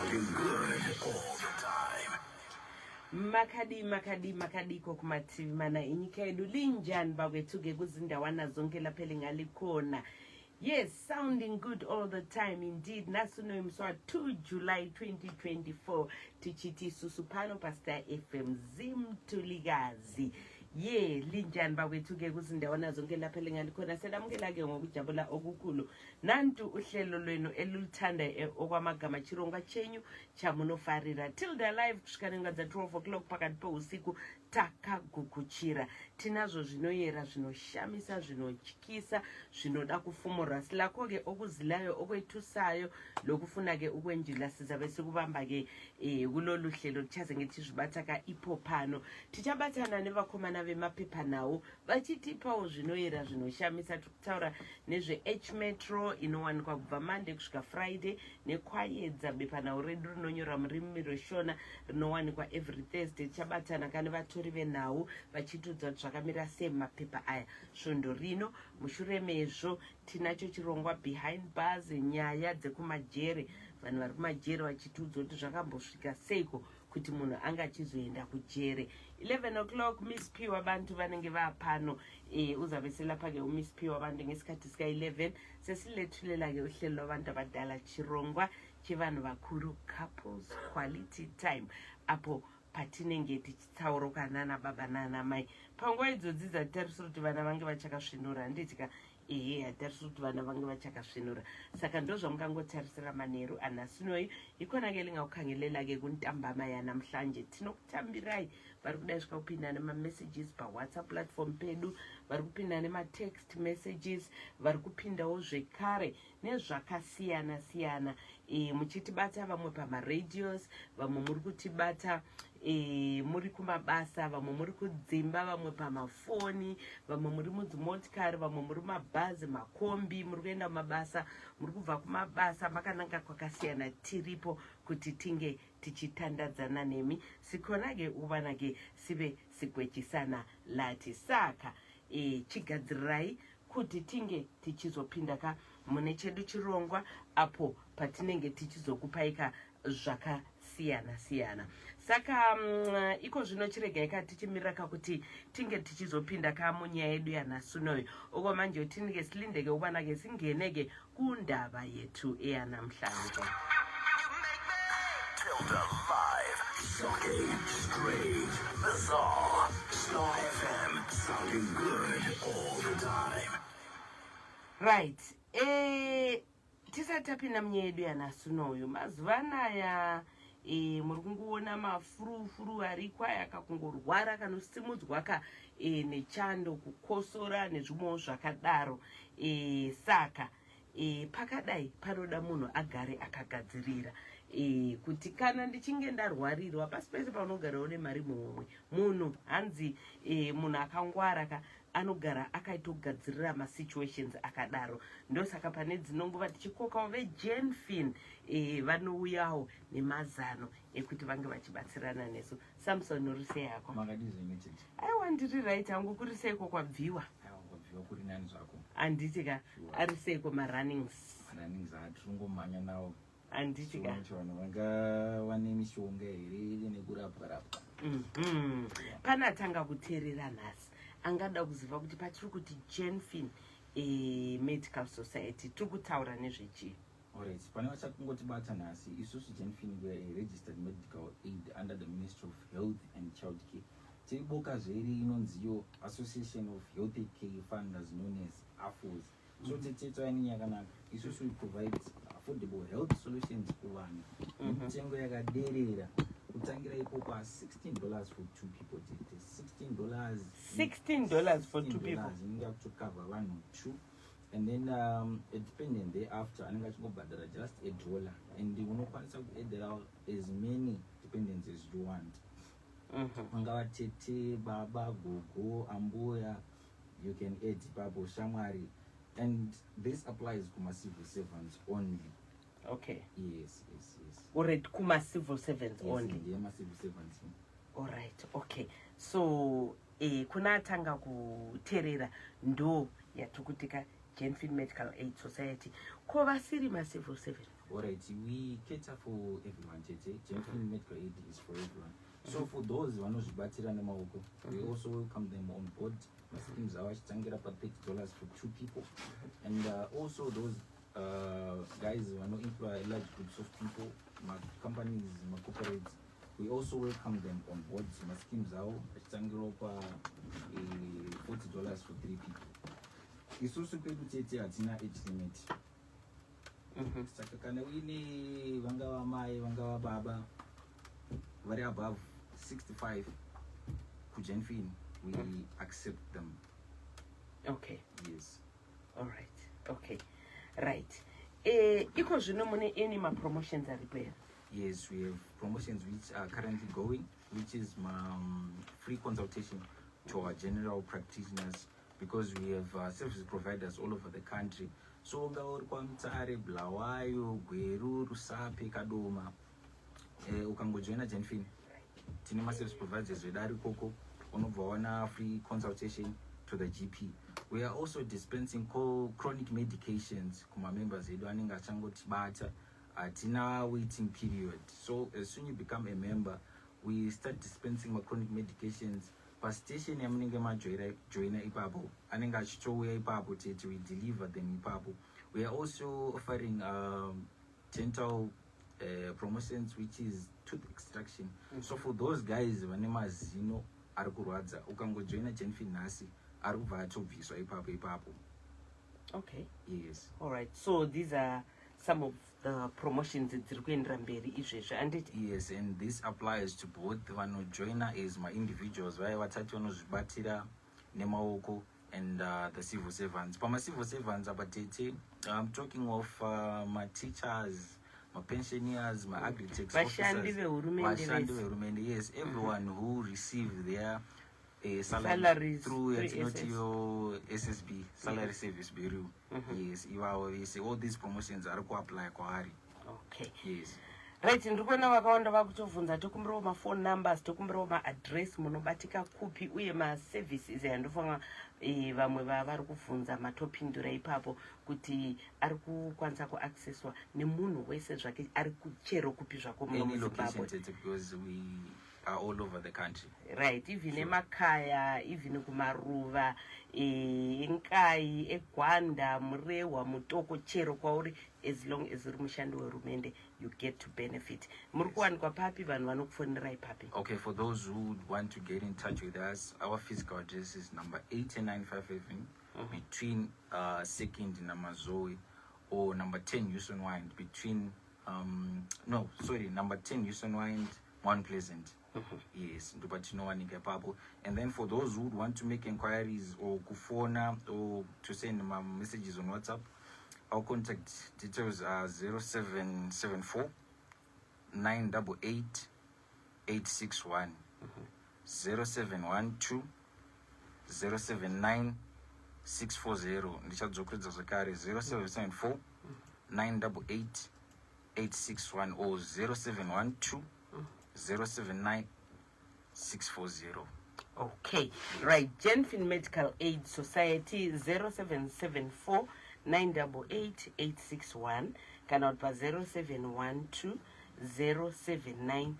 Sounding good all the time. Makadii, makadii, makadiko kumativi mana enyika yedu? Linjani bakwethu-ke kuzindawana zonke lapho elingalikhona? Yes, sounding good all the time indeed. Nhasi unoyu musi wa2 July 2024, tichiti isusu pano paStar FM Zimtulikazi ye. Linjani bakwethu-ke kuzindawana zonke lapho elingalikhona? Selamukela-ke ngokujabula okukhulu nantu uhlelo lwenu eluluthanda okwamagama, chirongwa chenyu chamunofarira, Tilda Live, kusvika nenguva dza12 o'clock pakati peusiku. Takagukuchira, tinazvo zvinoyera, zinoshamisa, zvinotyisa, zvinoda kufumurwa. Silakho-ke okuzilayo, okwethusayo, lokufuna-ke ukwenjula. Sizabe sikubamba-ke kulolu hlelo. Tichaze ngetizvibata ka ipo pano. Tichabatana nevakomana vemapepanhau vachitipawo zvinoyera, zvinoshamisa. Tiri kutaura nezveH Metro inowanikwa kubva Monday kusvika Friday, neKwayedza, bepanhau redu rinonyora murimi rweShona, rinowanikwa every Thursday. Tichabatana kane vatori venhau vachitiudza kuti zvakamira sei mumapepa aya svondo rino. Mushure mezvo tinacho chirongwa Behind Bars, nyaya dzekumajere, vanhu vari kumajere vachitiudza kuti zvakambosvika seiko kuti munhu anga achizoenda kujere. 11 o'clock, Miss P wabantu vanenge vapano. Uzabe selapha-ke uMiss P wabantu ngesikhathi sika-11, sesilethulela-ke uhlelo lwabantu abadala, chirongwa chevanhu vakuru, Couples Quality Time, apo patinenge tichitsauruka nana baba nana mai. Panguva idzodzi dzatitarisira kuti vana vange vachakasvinura, handiti ka? Ehe, hatarisiri kuti vana vange vachakasvinura. Saka ndo zvamungangotarisira manheru anhasinoyi. Ikhona-ke lingakukhangelela-ke kuntambama yanamhlanje. Tinokutambirai vari kudai svika kupinda nemamessages paWhatsApp platform pedu, vari kupinda nematext messages, vari kupindawo zvekare nezvakasiyana siyana muchitibata, vamwe pamaradios, vamwe muri kutibata muri kumabasa, vamwe muri kudzimba, vamwe pamafoni, vamwe muri mudzimotikari, vamwe muri mabhazi, makombi, muri kuenda kumabasa, muri kubva kumabasa, makananga kwakasiyana. Tiripo kuti tinge tichitandadzana nemi. Sikhona-ke ukubana-ke sibe sigwejisana lathi. Saka chigadzirirai kuti tinge tichizopinda ka mune chedu chirongwa, apo patinenge tichizokupai ka zvakasiyana siyana. Saka iko zvino chiregai ka tichimirira ka kuti tinge tichizopinda ka munyaya yedu yanhasi unoyo. Okwamanje tinike silindeke ukubana-ke singene-ke kundaba yethu eyanamhlanje. Tilda Live. Shocking, strange, bizarre. Star FM. Sounding good all the time. Right, tisati tapinda munyaya yedu yanhasi unoyu, mazuva anaya muri kungoona mafurufuru ariko aya, kakungorwara kanosimudzwa ka nechando, kukosora nezvimwewo zvakadaro. Saka pakadai panoda munhu agare akagadzirira kuti kana ndichinge ndarwarirwa, pasi pese paunogara une mari muhomwe. Munhu hanzi munhu akangwara ka anogara akaitogadzirira masituations akadaro. Ndosaka pane dzinonguva tichikokawo veGenfin, vanouyawo nemazano ekuti vange vachibatsirana nesu. Samson, uri sei yako? Makadii zvenyu, tete? Aiwa, ndiri right hangu. Kuri seiko kwabviwa? Aiwa, kwabviwa kuri nani zvako. Handiti ka? Ari seiko marunnings? Marunnings hatirongomhanya nawo. Handiti ka? Kuti vanhu vangawane mishonga here nekurapwa rapwa? Pane atanga kuteerera nhasi angada kuziva kuti patiri kuti Genfin Medical Society, tiri kutaura nezvechii? Alright, pane vachakungotibata nhasi, isusu Genfin, we are a registered medical aid under the Ministry of Health and Child Care. Tiri boka zveri inonziyo Association of Health Care Funders, known as AFOS. So tete, tsvaini yakanaka, isusu we provide affordable health solutions kuvanhu nemitengo yakaderera, kutangira ipo pa$16 for two people, tete. $16. $16 for two people. Inenge yakutokavha vanhu two, and then a dependent thereafter anenge achingobhadhara just a dollar, and unokwanisa kuedera as many dependents as you want. Vangava tete, baba, gogo, ambuya, you can add ipapo shamwari, and this applies kuma-civil servants only. Yes. Alright, kuma-civil servants Yes. only. Ndeyema-civil servants. Alright, okay. So kuna atanga kuteerera, ndo yatikutika. Genfin Medical Aid Society. Ko vasiri macivil servant? Alright, we cater for everyone, tete. Genfin Medical Aid is for everyone. So for those vanozvibatira nemaoko, we also welcome them on board. Maschemes avo achitangira pa$30 for two people. And also those guys vanoemploy large groups of people, macompanies, macorporates, we also welcome them on board. Maschemes avo achitangirawo pa $40 for three people. Isusu kwedu, tete, hatina age limit. Saka kana uine vangava mai, vangava baba vari above 65, kuGenfin we accept them. Yes. All right, okay, right. Iko zvino mune any mapromotions aripo here? Yes, we have promotions which are currently going, which is free consultation to our general practitioners, because we have service providers all over the country. So ungava uri kwaMutare, Bulawayo, Gweru, Rusape, Kadoma, ukangojoina Genfin, tine maservice providers edu ari ikoko, unobva wana free consultation to the GP. We are also dispensing chronic medications kumamembers edu anenge achangotibata. Hatina waiting period, so as soon you become a member, we start dispensing machronic medications pastation yamunenge majoina ipapo. Anenge achitouya ipapo, tete, we deliver them ipapo. We are also offering dental promotions, which is tooth extraction. So for those guys vane mazino ari kurwadza, ukangojoina Genfin nhasi, ari kubva atobviswa ipapo ipapo. Yes. All right, so these are some of the promotions dziri kuendera mberi izvezvi, anditi? Yes, and this applies to both vanojoina as maindividuals, vaya vatati vanozvibatira nemaoko, and the civil servants. Pamacivil servants apa, tete, I'm talking of mateachers, mapensioners, maagritex Vashandi vehurumende vashandi vese. vehurumende, yes, everyone who receive their salary Salaries through through yatinoti SS. Yo SSB, Salary Service Bureau. Yes, ivavo vese, all these promotions ari kuapply kwaari. Yes. Right, ndiri kuona vakawanda vakutobvunza, tokumbirawo maphone numbers, tokumbirawo maaddress, munobatika kupi, uye maservices. Yandofunga vamwe vavari kubvunza matopindura ipapo kuti ari kukwanisa kuaccesswa nemunhu wese zvake ari kuchero kupi zvako muno Any location, muZimbabwe. tete, because we are all over the country. Right, even emakhaya, even kumaruva, eNkayi, eGwanda, Murehwa, Mutoko, chero kwauri, as long as uri mushandi wehurumende, you get to benefit. Muri kuwanikwa papi? Vanhu vanokufonerai papi? Okay, for those who would want to get in touch with us, our physical address is number 8957 between Second Namazoe or number 10 Houston Wind between, no, sorry, number 10 Houston Wind, Mount Pleasant. Yes, ndopatinowanika ipapo. And then for those who would want to make inquiries or kufona or to send my messages on WhatsApp, our contact details are 0774 988 861, 0712 079 640. Ndichadzokeredza zvakare: 0774 988 861 or 0712 079 640. Okay, right. Genfin Medical Aid Society, 0774 988 861 kana kuti pa0712 079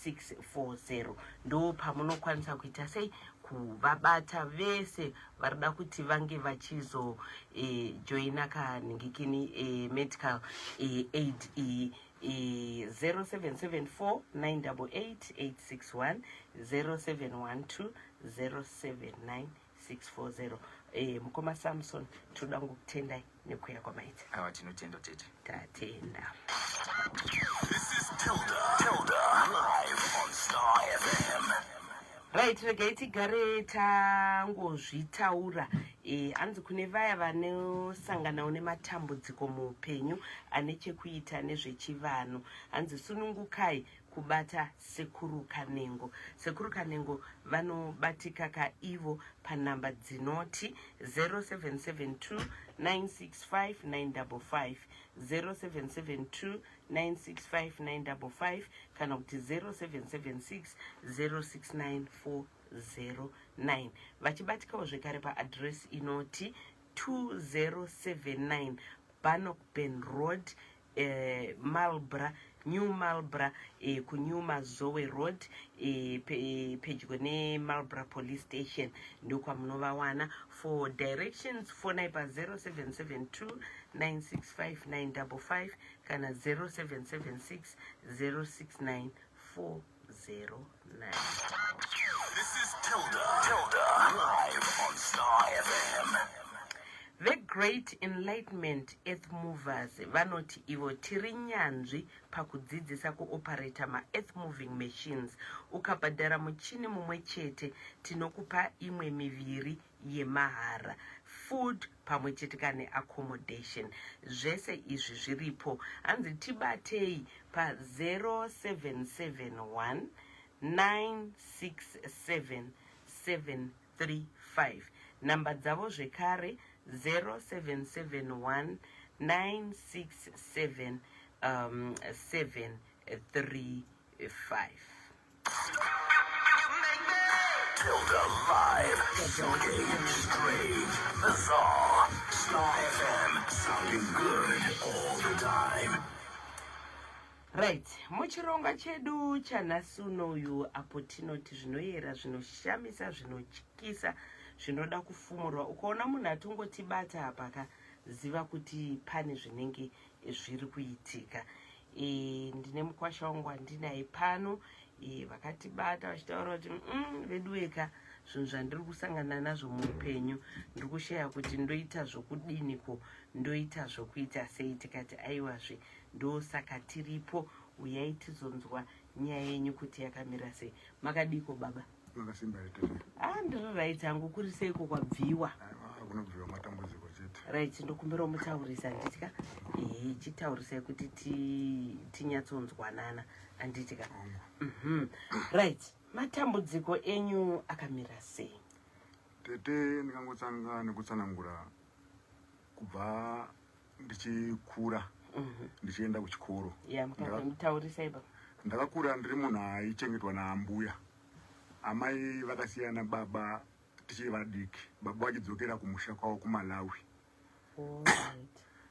640, ndo pamunokwanisa kuita sei kuvabata vese varida kuti vange vachizo joina kanhingikini medical aid iyi. 0774 988 861, 0712 079 640. Mukoma Samson, toda ngokutendai nekuuya kwamaita. Aiwa, tinotenda, tete. Tatenda. This is Tilda. Tilda. Live on Star FM. Right, regai tigare tangozvitaura. Hanzi kune vaya vanosanganawo nematambudziko muupenyu ane chekuita nezvechivanhu, hanzi sunungukai kubata Sekuru Kanengo. Sekuru Kanengo vanobatika kaivo panhamba dzinoti 0772 965 955, 0772 965 955, kana kuti 0776 069 409. Vachibatikawo zvekare paaddress inoti 2079 Bannockburn Road, Marlborough, New Marlborough, kuNew Mazowe Road, pedyo neMarlborough Police Station ndokwamunovawana. For directions fonai pa 0772 965 955 kana 0776 069 409. This is Tilda. Tilda. Live on Star FM. VeGreat Enlightenment Earth Movers vanoti ivo tiri nyanzvi pakudzidzisa kuopareta maearth moving machines. Ukabhadhara muchini mumwe chete, tinokupa imwe miviri yemahara, food pamwe chete kane accommodation. Zvese izvi zviripo. Hanzi tibatei pa0771 967 735. Namba dzavo zvekare 0771 967 735. Tilda Live. Shocking, strange, bizarre. Star FM. Sounding good all the time. Right, muchirongwa chedu chanhasi unoyu, apo tinoti zvinoyera, zvinoshamisa, zvinotyisa, zvinoda kufumurwa. Ukaona munhu atongotibata apa ka, ziva kuti pane zvinenge zviri kuitika. Ndine mukwasha wangu wandinaye pano, vakatibata vachitaura kuti veduweka, zvinhu zvandiri kusangana nazvo muupenyu, ndiri kushaya kuti ndoita zvokudiniko, ndoita zvokuita sei. Tikati aiwazve, ndosaka tiripo, uyai tizonzwa nyaya yenyu kuti yakamira sei. Makadiko, baba? Makasimba here, tete? Ah, ndiri right hangu. Kuri seiko kwabviwa? Aiwa, kunobviwa matambudziko chete. Right, ndokumbirawo mutaurisa, handitya? Ehe, chitaurisai kuti tinyatsonzwanana, handitya? Right, matambudziko enyu akamira sei? Tete, ndingangotsanga nekutsanangura kubva ndichikura, ndichienda kuchikoro. Ya, mutaurisai, baba. Ndakakura ndiri munhu aichengetwa naambuya. Amai vakasiyana baba tichiri vadiki, baba vachidzokera kumusha kwavo kuMalawi.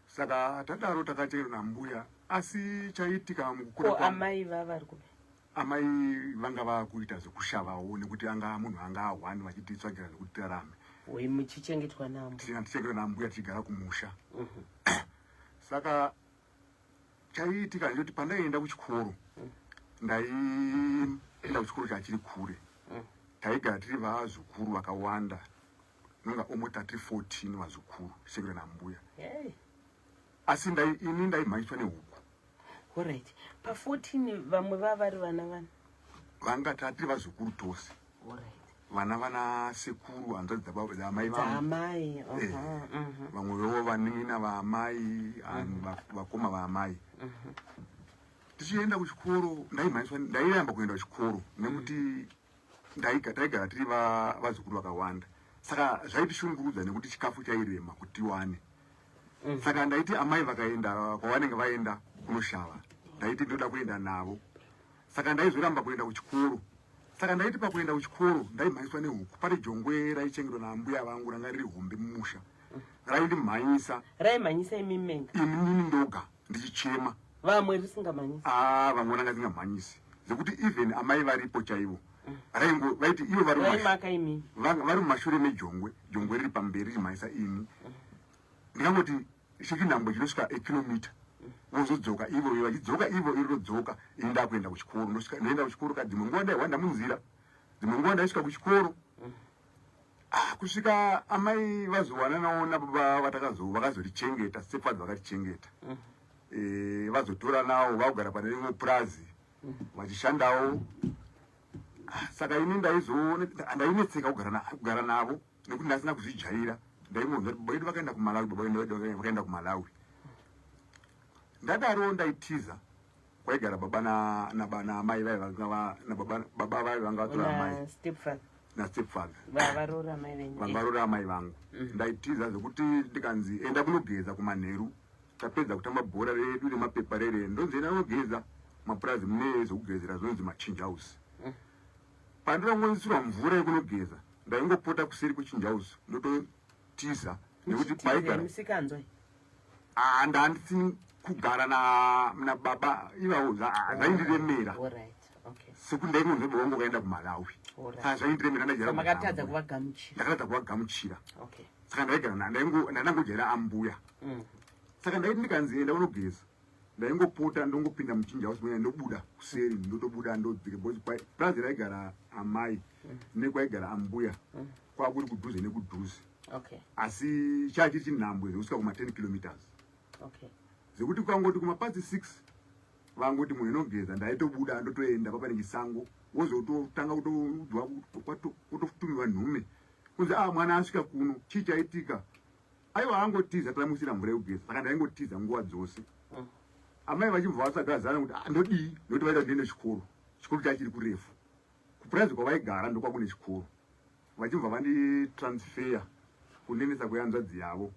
Saka tadaro takachengetwa nambuya, asi chaiitika mukukura Ko kwangu, amai vavari kupi? Amai vanga vakuita zvekushavawo, nekuti anga munhu anga ahwani, vachititsvagira zvekuti tirarame. Wei muchichengetwa nambo? Tichichengetwa nambuya tichigara kumusha. Saka chaiitika ndechekuti pandaienda kuchikoro, ndaienda kuchikoro chachiri kure. Taigara tiri vazukuru vakawanda, nonga almost tatiri 14 vazukuru tichichengetwa nambuya. Asi ini ndaimhanyiswa nehuku. Alright, pa14 vamwe vavari vana vana? Vanga tatiri vazukuru tose. Vana vana sekuru, hanzvadzi dzaamai vangu. Dzaamai. Vamwe vevo vanin'ina vaamai and vakoma vaamai. Tichienda kuchikoro ndaimhanyiswa, ndairamba kuenda kuchikoro nekuti taigara tiri vazukuru vakawanda, saka zvaitishungurudza nekuti chikafu chairema kuti tiwane. Saka ndaiti amai vakaenda kwavanenge vaenda kunoshava, ndaiti ndoda kuenda navo, saka ndaizoramba kuenda kuchikoro. Saka ndaiti pakuenda kuchikoro ndaimhanyiswa nehuku. Pane jongwe raichengetwa naambuya vangu, ranga riri hombe mumusha, raindimhanyisa. Raimhanyisa imi menga? Inini ndoga, ndichichema. Vamwe risingamhanyisi? Ah, vamwe ranga ringamhanyisi, zvekuti even amai varipo chaivo raingo vaiti ivo vari Raimaka imi? Vari mumashure mejongwe, jongwe riri pamberi richimhanyisa ini. Ndingangoti chechinhambwe chinosvika ekilomita, vozodzoka ivo, vachidzoka ivo, iri rodzoka, ini ndakuenda kuchikoro. Ndosvika, ndoenda kuchikoro ka. Dzimwe nguva ndaihwanda munzira, dzimwe nguva ndaisvika kuchikoro. Ah, kusvika amai vazowananawo nababa vakazorichengeta, stepfather vakatichengeta. Vazotora nawo vakugara pane rimwe purazi vachishandawo. Ah, saka ini ndainetseka kugara navo nekuti ndasina kuzvijaira. Ndaingonzwa kuti baba vedu vakaenda kuMalawi, baba vedu vakaenda kuMalawi. Ndadaro ndaitiza kwaigara baba naamai vai vanga nababa, baba vai vanga vatora amai. Na stepfather? Nastepfather. Varoora amai venyu? Vanga varoora amai vangu. Ndaitiza zvekuti ndikanzi enda kunogeza kumanheru, tapedza kutamba bhora redu remapepa rere, ndonzi enda kunogeza mapurazi, mune zvekugezera zvinonzi machange house. Pandinongoisirwa mvura yekunogeza, ndaingopota kuseri kwechange house, ndototiza. Nekuti paigara misikanzwa. Ah, ndandisini kugara nababa ivavo zvaindiremera. Alright. Okay. Sekuti ndaingonzwa baba vangu vakaenda kuMalawi. Saka zvaindiremera ndaijara. Makatadza kuvagamuchira. Ndakatadza kuvagamuchira. Okay. Saka ndaigara ndandangojaira ambuya. Saka ndaiti ndikanzi enda unogeza. Ndaingopota ndongopinda muchinja house mwenye ndobuda kuseri ndotobuda ndodzika because prazi raigara amai nekwaigara ambuya kwakuri kudhuze nekudhuze. Okay. Asi chachiri chinhambwe zvekusvika kuma 10 kilometers. Okay. Zvekuti kwangoti kumapasi 6 vangoti munhu inogeza ndaitobuda ndotoenda papa nechisango wozototanga kutoudzwa kutotumiwa nhume kunzi ah mwana asvika kuno chii chaitika aiwa angotiza tamusira mvura yekugeza saka ndaingotiza nguva dzose. Amai vachibva vatsvaga zano kuti ah, ndodii nokuti vaita ndiende chikoro chikoro chachiri kurefu kupurazi kwavaigara ndokwakune chikoro vachibva vanditransfer kunenesa kwehanzvadzi yavo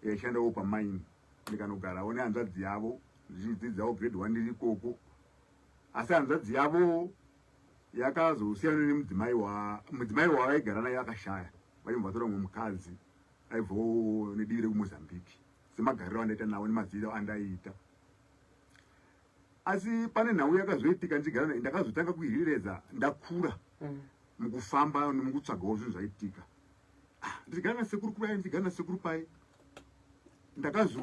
yaishandawo pamaini ndikanogarawo nehanzvadzi yavo ndichidzidzawo grade 1 ndiri ikoko asi hanzvadzi yavo yakazosiyana nemudzimai mudzimai wavaigara naye akashaya vachibva vatora mumwe mukadzi aibvawo nedivi rekuMozambique semagariro andaita navo nemaziviro andaiita asi pane nhau yakazoitika ndichigara ndakazotanga kuirireza ndakura mukufamba nemukutsvagawo zvinhu zvaitika. Ndichigara nasekuru pai ndichigara nasekuru pai ndakazo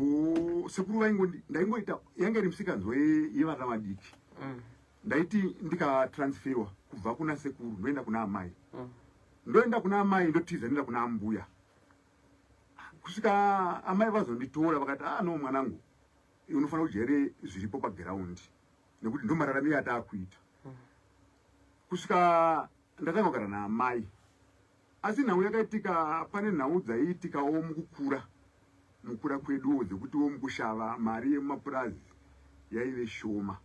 sekuru vaingondi ndaingoita yanga iri musikanzwa yevana vadiki. Ndaiti ndikatransferwa kubva kuna sekuru ndoenda kuna amai. Ndoenda kuna amai ndotiza ndoenda kuna ambuya. Kusvika amai vazonditora vakati ah no mwanangu unofanira kujaire zviripo pagiraundi nekuti ndo mararamiro ataakuita. Kusvika ndatanga kugara naamai asi nhau yakaitika pane nhau dzaiitikawo mukukura mukura kweduwo dzekutiwo mukushava mari yemumapurazi yaive shoma.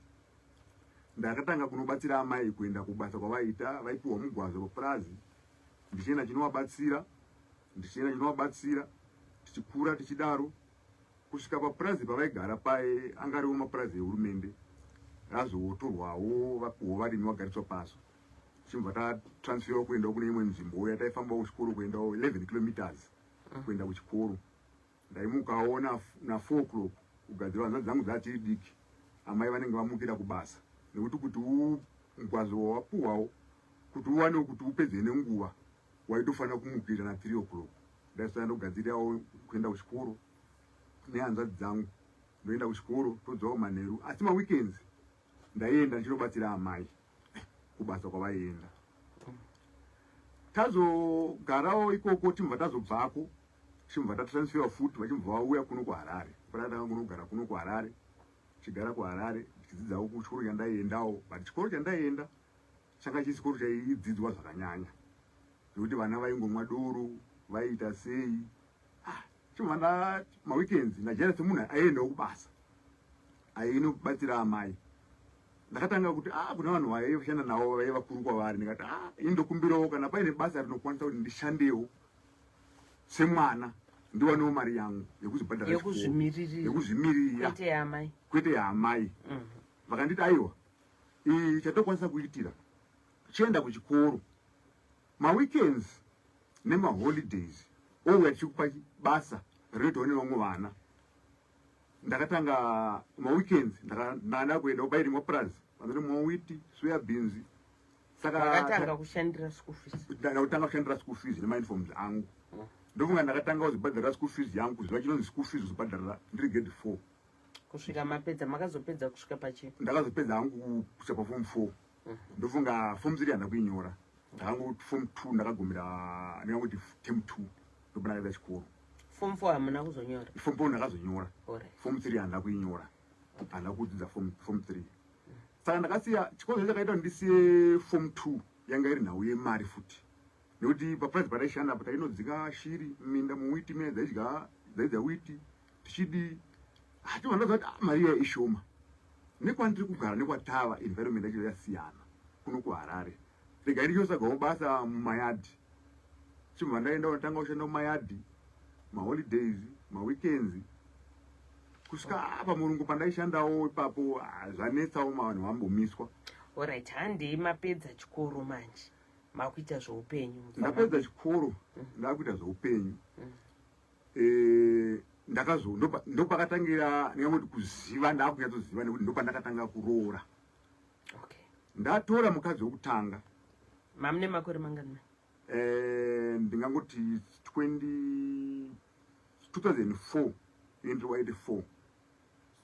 Ndakatanga kunobatsira amai kuenda kubasa kwavaiita vaipiwa mugwazo papurazi ndichienda chinovabatsira ndichienda chinovabatsira tichikura tichidaro kusvika papurazi pavaigara paye angariwo mapurazi ehurumende razotorwawo vapiwa varimi vagariswa paso tichibva tatransferwa kuendawo kune imwe nzvimbo yataifambawo kuchikoro kuendawo 11 kilometers kuenda kuchikoro. Ndaimukawo na 4 o'clock kugadzira hanzvadzi dzangu dzachiri diki amai vanenge vamukira kubasa nekuti kuti mugwazo wawapuwawo kuti uwanewo kuti upedze nenguva waitofanira kumukira na 3 o'clock. Ndaisaya ndogadzirirawo kuenda kuchikoro nehanzvadzi dzangu ndoenda kuchikoro todzoka manheru asi maweekends ndaienda ndichinobatsira amai kubasa kwavaienda. Tazogarawo ikoko timbva tazobvako tichibva tatransferwa futi vachibva vauya kuno kuHarare. Patatanga kunogara kuno kuHarare tichigara kuHarare tichidzidzawo kuchikoro chandaiendawo but chikoro chandaienda changa chiri chikoro chaidzidzwa zvakanyanya zvekuti vana vaingomwa doro vaiita sei. Chibva nda maweekends ndajaira semunhu aiendawo kubasa ainobatsira amai. Ndakatanga kuti kuna vanhu vaishanda navo vaiva vakuru kwavari ndikati ini ndokumbirawo kana paine basa rinokwanisa kuti ndishandewo semwana ndiwanewo mari yangu yekuzvibhadhara yekuzvimiririra kwete yaamai. Vakanditi aiwa chatokwanisa kuitira chienda kuchikoro maweekends nemaholidays ouya tichikupa basa rinoitwa nevamwe vana. Ndakatanga maweekends ndakanda kuenda pairimwa purazi panorimwa wheat soya beans. Saka ndakatanga kushandira school fees. Ndakatanga kushandira school fees nemauniforms angu. Ndofunga ndakatanga kuzibhadharira school fees yangu kuziva chinonzi school fees kuzibhadharira ndiri grade 4. Kusvika mapedza makazopedza kusvika pachi? Ndakazopedza hangu kusvika pa form 4. Ndofunga form 3 handina kuinyora. Ndakango form 2 ndakagumira ndingangoti term 2 ndobva ndakaenda chikoro. Form 4 hamuna kuzonyora? Form 4 ndakazonyora. Form 3 handina kuinyora. Handina kudzidza form 3. Saka ndakasiya chikoro chakaita kuti ndisiye form 2 yanga iri nhau yemari futi. Nekuti papurazi pataishanda apo tainodzika shiri muminda muwiti mine dzaidya dzaidya witi tichidii. Tobva ndaziva kuti mari iya ishoma. Nekwandiri kugara nekwatava environment yacho yasiyana kuno kuHarare. Regai ndichiotsvagawo basa mumayadhi. Chibva ndaenda kundotanga kushanda mumayadhi maholidays maweekends kusvika pamurungu pandaishandawo ipapo zvanetsawo vanhu vambomiswa. Alright, handei mapedza chikoro manje makuita zveupenyu. Ndapedza chikoro ndakuita zveupenyu. Eh, ndakazo ndopakatangira ndingangoti kuziva ndakunyatsoziva nekuti ndopandakatanga kuroora. Okay. Ndatora mukadzi wekutanga. Mamune makore mangani? Eh, ndingangoti 20 2004 ndiri wa 84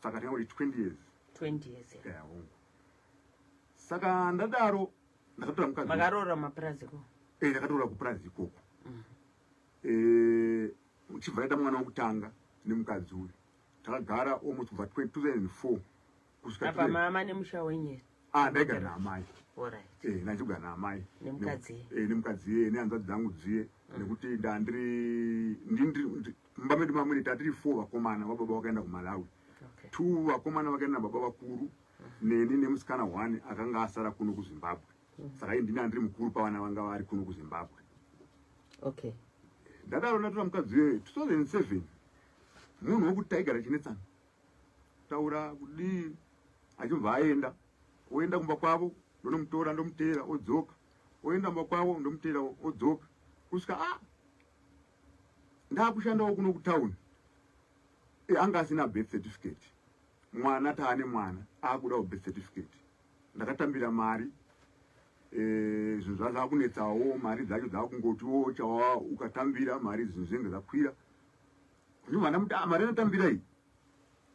saka ndingangoti 20 years. 20 years. Yeah. Yeah, hongu. Saka ndadaro ndakatora mukadzi. Makaroora mapurazi ko? Eh, ndakatora kupurazi ikoko. Eh, chibva ndaita mwana wekutanga nemukadzi uyu. Takagara almost kubva 2004 kusvika Apa mama nemusha wenyu. Ah, ndaigara naamai. Alright. Eh, ndachigara naamai. Nemukadzi. Eh, nemukadzi iye nehanzvadzi dzangu dziye nekuti ndandiri ndindiri mumba medu mamwene tatiri 4 vakomana vababa vakaenda kuMalawi. Okay. 2 vakomana vakaenda nababa vakuru neni nemusikana 1 akanga asara kuno kuZimbabwe. Saka ini ndini andiri mukuru pavana vanga vari kuno kuZimbabwe. Okay. Ndadaro ndatora mukadzi uye 2007 munhu wekuti taigara chinetsana taura kudii achibva aenda oenda kumba kwavo ndonomutora ndomuteera odzoka oenda kumba kwavo ndomuteera odzoka kusvika a ndakushandawo kuno kutauni e, anga asina birth certificate mwana taane mwana akudawo birth certificate ndakatambira mari eh, zvinhu zvazvakunetsawo mari dzacho dzakungotiwo chawa ukatambira mari zvinhu zvinenge zvakwira ndibva ndamuti ah, mari anotambira iyi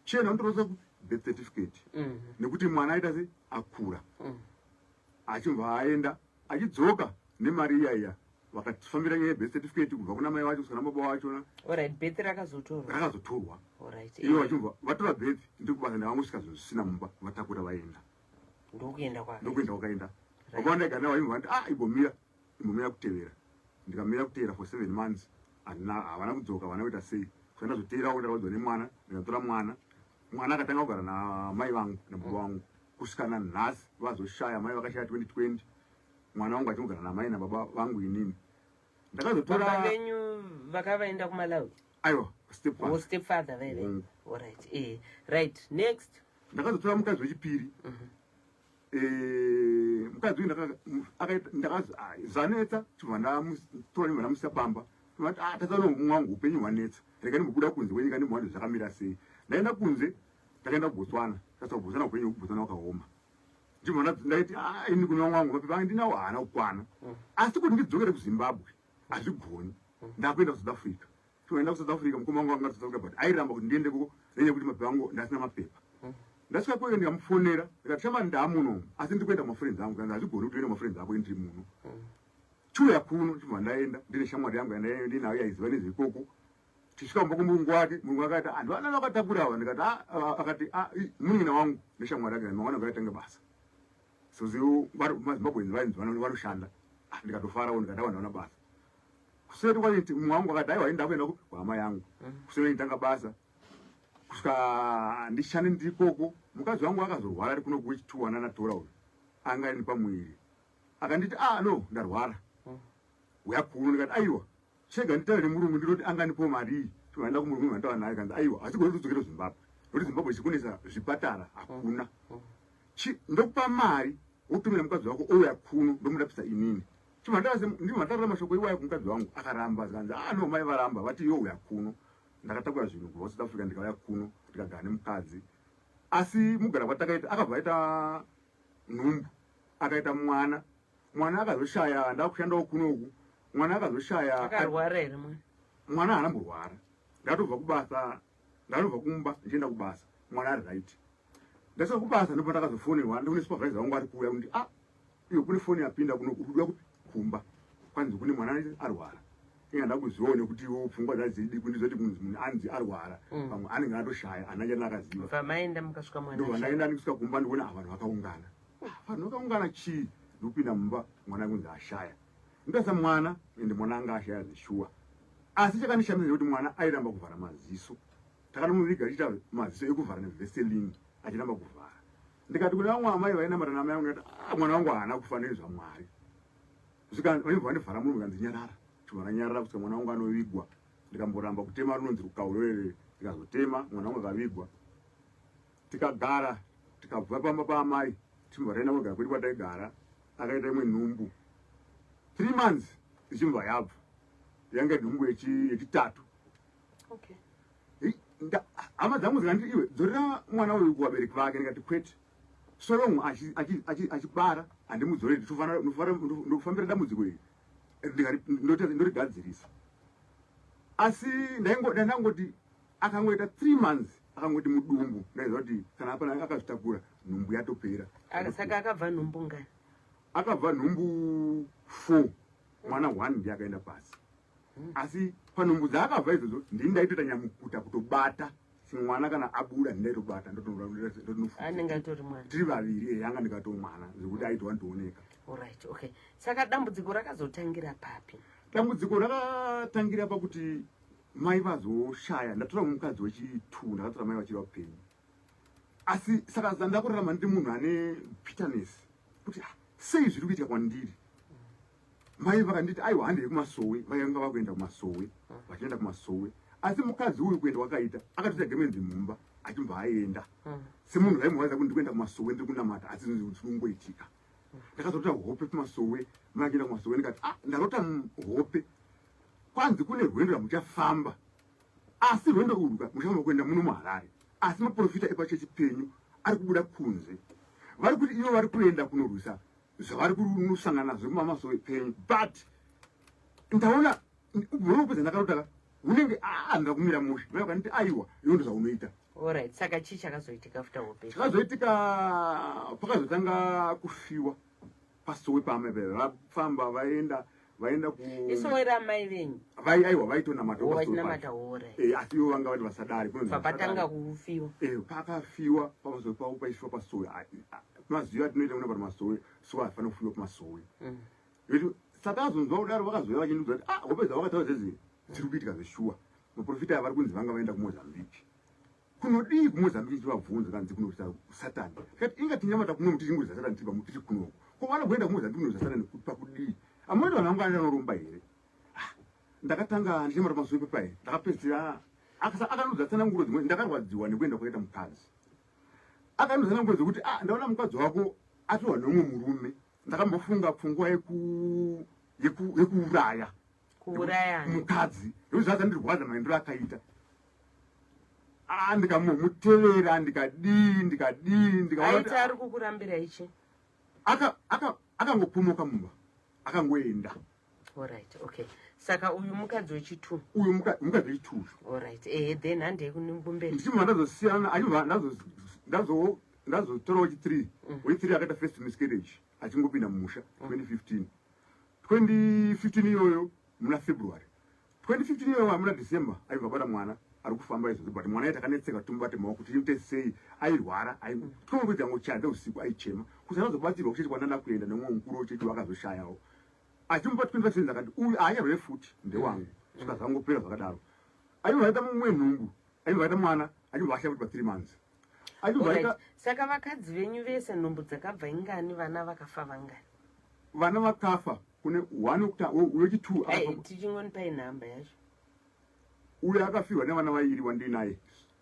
chena unotorosa birth certificate nekuti mwana aita se akura achibva aenda achidzoka nemari iya iya vakafambira nyaya yebirth certificate kubva kuna mai vacho kusana baba vachona. Alright, birth rakazotorwa. Rakazotorwa. Alright. Ivo vachibva vatora birth ndiri kubasa ndavangosvika zvinhu zvisina mumba vatakura vaenda. Ndokuenda kwakaenda. Ndokuenda kwakaenda. Baba vandaigara navo vaibva vati ah imbomira imbomira kutevera. Ndikamira kutevera for 7 months handina havana kudzoka havana kuita sei. Saka ndazoteerawo ndakaudzwa nemwana ndikatora mwana. Mwana akatanga kugara namai vangu nababa vangu kusvika nanhasi vazoshaya mai vakashaya 2020 mwana wangu achingogara namai nababa vangu inini. Ndakazotora Baba venyu vakavaenda kuMalawi? Aiwa, stepfather. Oh, stepfather vaive. Hongu. Alright. Eh, right. Next. Ndakazotora mukadzi wechipiri. Eh, mukadzi uyu ndakazi ah, zvanetsa chibva ndamutora ndibva ndamusiya pamba. Ndikati ah tata no wangu upenyu hwanetsa. Rega ndimbobuda kunze kwenyika ndimboona kuti zvakamira sei. Ndaenda kunze ndakaenda kuBotswana. Ndakasvika kuBotswana upenyu hwekuBotswana hwakaoma. Ndibva ndaiti ah ini kune wangu mapepa angu ndinawo haana kukwana. Asi kuti ndidzokere kuZimbabwe hazvigoni. Ndakuenda kuSouth Africa. Toenda kuSouth Africa mukoma wangu anga South Africa but airamba kuti ndiende koko nenyaya yekuti mapepa angu ndasina mapepa. Ndasvika kweyo ndikamufonera ndikati shama ndamuno asi ndiri kuenda kumafriends angu kanzi hazvigoni kuti uende kumafriends ako ini ndiri muno. Chiuya kuno ndibva ndaenda ndine shamwari yangu yandaienda ndinayo yaiziva nezveikoko. Tichisvika kumba kwemurungu wake murungu akati ah ndivana vakatakura ava ndikati ah akati ah munin'ina wangu neshamwari yake mangwana ngaitenge basa. So zivo maZimbabweans vainzi vanoshanda. Ah ndikatofarawo ndikati awa ndaona basa. Kuseri kwaiti mumwe wangu akati aiwa ini ndakuenda kuhama yangu. Kuseri nditanga basa. Kusvika ndishande ndiri ikoko mukadzi wangu akazorwara ari kuno kuwechi 2 ana natora uyu. Anga ari pamuviri. Akanditi ah no ndarwara. Uya kuno ndikati aiwa chega nditaure nemurungu ndinoti angandipowo mari iyi. Toenda kumurungu ndataura naye kanzi aiwa asi gone kudzokera kuZimbabwe. Nokuti Zimbabwe chikunetsa zvipatara hakuna. Ndokupa mari wotumira mukadzi wako ouya kuno ndomurapisa inini. Ndimataura mashoko iwayo kumukadzi wangu akaramba zikanzi ah no mai varamba vati iwe uya kuno. Ndakatakura zvinhu kubva kuSouth Africa ndikauya kuno ndikagara nemukadzi. Asi mugara kwatakaita akabva aita nhumbu akaita mwana. Mwana akazoshaya ndakushandawo kuno uku. Mwana akazoshaya akarwara here mwana? Mwana haana kumborwara. Ndatobva kubasa, ndatobva kumba ndichienda kubasa. Mwana ari right. Ndasvika kubasa ndipo ndakazofonerwa ndikune supervisor wangu ari kuuya kuti ah iyo kune foni yapinda kuno kubuda kupi kumba. Kwanzi kune mwana arwara. Inga ndakuzivawo nekuti iwo pfungwa dzadzidi kundizoti munhu anzi arwara. Pamwe anenge atoshaya ana chana akaziva. Bva maenda mukasvika mwana. Ndobva ndaenda ndikusvika kumba ndikuona ah, vanhu vakaungana. Vanhu vakaungana chii? Ndikupinda mumba mwana kunzi ashaya. Ndikasa mwana ende mwana anga ashaya zveshuwa. Asi chakandishamisa ndekuti mwana airamba kuvhara maziso. Takanomuviga achiita maziso ekuvhara neveseline achiramba kuvhara. Ndikati kune vamwe amai vainamata namai vangu ndikati ah, mwana wangu haana kufa nezvaMwari. Kusvika vaibva vandivhara muromo kanzi nyarara. Chibva ndanyarara kusvika mwana wangu anovigwa. Ndikamboramba kutema runonzi rukauro here ndikazotema mwana wangu akavigwa. Tikagara tikabva pamba paamai tichibva taenda kugara kwedu kwataigara akaita imwe nhumbu 3 months ichibva yabva yanga nhumbu yechitatu. Okay. Hama dzangu dzikanditi iwe dzorera mwana uyu kuvabereki vake, ndikati kwete, so long achibara handimudzoreri, ndofambira dambudziko iri ndorigadzirisa. Asi ndangoti akangoita 3 months akangoti mudumbu, ndaiziva kuti kana apana akazvitakura nhumbu yatopera. Saka akabva nhumbu ngani? Akabva nhumbu 4, mwana 1 ndiye akaenda pasi. Asi panhumbu dzaakabva idzodzo ndini ndaitoita nyamukuta kutobata mwana kana abuda, ndindaitobata. Anenge atori mwana. Tiri vaviri, anga ndikatomwana zvekuti aitwa ndioneka. Alright, okay. Saka dambudziko rakazotangira papi? Dambudziko rakatangira pakuti mai vazoshaya. Ndatora mukadzi wechi2, ndakatora mai vachiri vapenyu. Asi saka ndakurarama ndiri munhu ane bitterness kuti, ah, sei zviri kuitika kwandiri? Mai vakanditi, aiwa, handei kumasowe. Vainga vakuenda kumasowe, vachienda kumasowe. Asi mukadzi uyu kuenda kwakaita, akatoita gemenzi mumba achibva aenda. Semunhu vaimuwaza kuti ndikuenda kumasowe, ndiri kunamata, asi zvinhu zvinongoitika. Ndakazorota hope kumasowe, mai achienda kumasowe. Ndikati, ah, ndarota hope kwanzi kune rwendo rwamuchafamba, asi rwendo urwu ka muchafamba kuenda muno muHarare, asi maprofita epachechi penyu ari kubuda kunze, vari kuti ivo vari kuenda kunorwisa zvavari kunosangana nazvo kumamasowe penyu. But ndaona unopedza ndakarota unenge handina kumira mushe. Mai vakanditi, aiwa, iwo ndo zvaunoita. Alright, saka chii chakazoitika after hope? Chakazoitika, pakazotanga kufiwa pasowe paamai paya. Vafamba vaenda ku Isowe ramai venyu? Vai, aiwa, vaitonamata Oh, pasowe vachinamata pacho. Alright. Asi ivo vanga vati vasadari kunonzi Papatanga vasadari. kufiwa. Pakafiwa pamasowe pavo, paisiwa pasowe. Mazivo atinoita kuna pamasowe so haifanira kufiwa pamasowe. Nekuti saka azonzwa kudaro, vakazouya vachindiudza kuti, ah, hope dzavakataura dzedzi dziri kuitika zveshuwa. Maprofita ava vari kunzi vanga vaenda kuMozambique. Kunodii kuMozambique? Ndichivabvunza, kanzi kunorwisa Satani. Tikati inga tinyamata kuno tichingorwisa Satani tiri pamu tiri kunoko, ko vanogoenda kuMozambique kunorwisa Satani kuti pakudii? Amoita vanhu vangu anoromba here? Ah, ndakatanga ndichimata masowe pepai, ndakapedzisira akanudza tsananguro dzimwe. Ndakarwadziwa nekuenda kwakaita mukadzi. Akanudza tsananguro dzekuti, ah, ndaona mukadzi wako atorwa neumwe murume. Ndakambofunga pfungwa yekuuraya Kuuraya? mukadzi, nekuti zvazandirwadza maendero akaita. Ah, ndikamumutevera, ndikadii, ndikadii, ndikaona Aiti ari kukurambira ichi? Akangopomoka mumba, akangoenda. Alright, okay. Saka uyu mukadzi wechi2? Uyu mukadzi wechi2. Alright, ehe, then handei kumberi. Ndichibva ndazosiyana, achibva ndazotora wechi3. Wechi3 akaita first miscarriage achingopinda mumusha 2015. 2015 iyoyo muna February 2015 iyoyo, muna December aibva abata mwana ari kufamba izvozvo. But mwana aiti akanetseka tumubate maoko tiite sei, airwara. Tikongokuita ngochadza usiku aichema kuti anazobatsirwa kuchechi kwandanda kuenda nemumwe mukuru wechechi wakazoshayawo, achimupa 25 cents, akati uyu haacharwere futi, ndewangu. Svika zvangopera zvakadaro. Aibva aita mumwe nhumbu, aibva aita mwana, achibva ashaya futi pa3 months, achibva aita. Saka vakadzi venyu vese nhumbu dzakabva ingani, vana vakafa vangani? Vana vakafa kune one wechi2. Ai, tichingonipai nhamba yacho. Uyo akafirwa nevana vairi wandinaye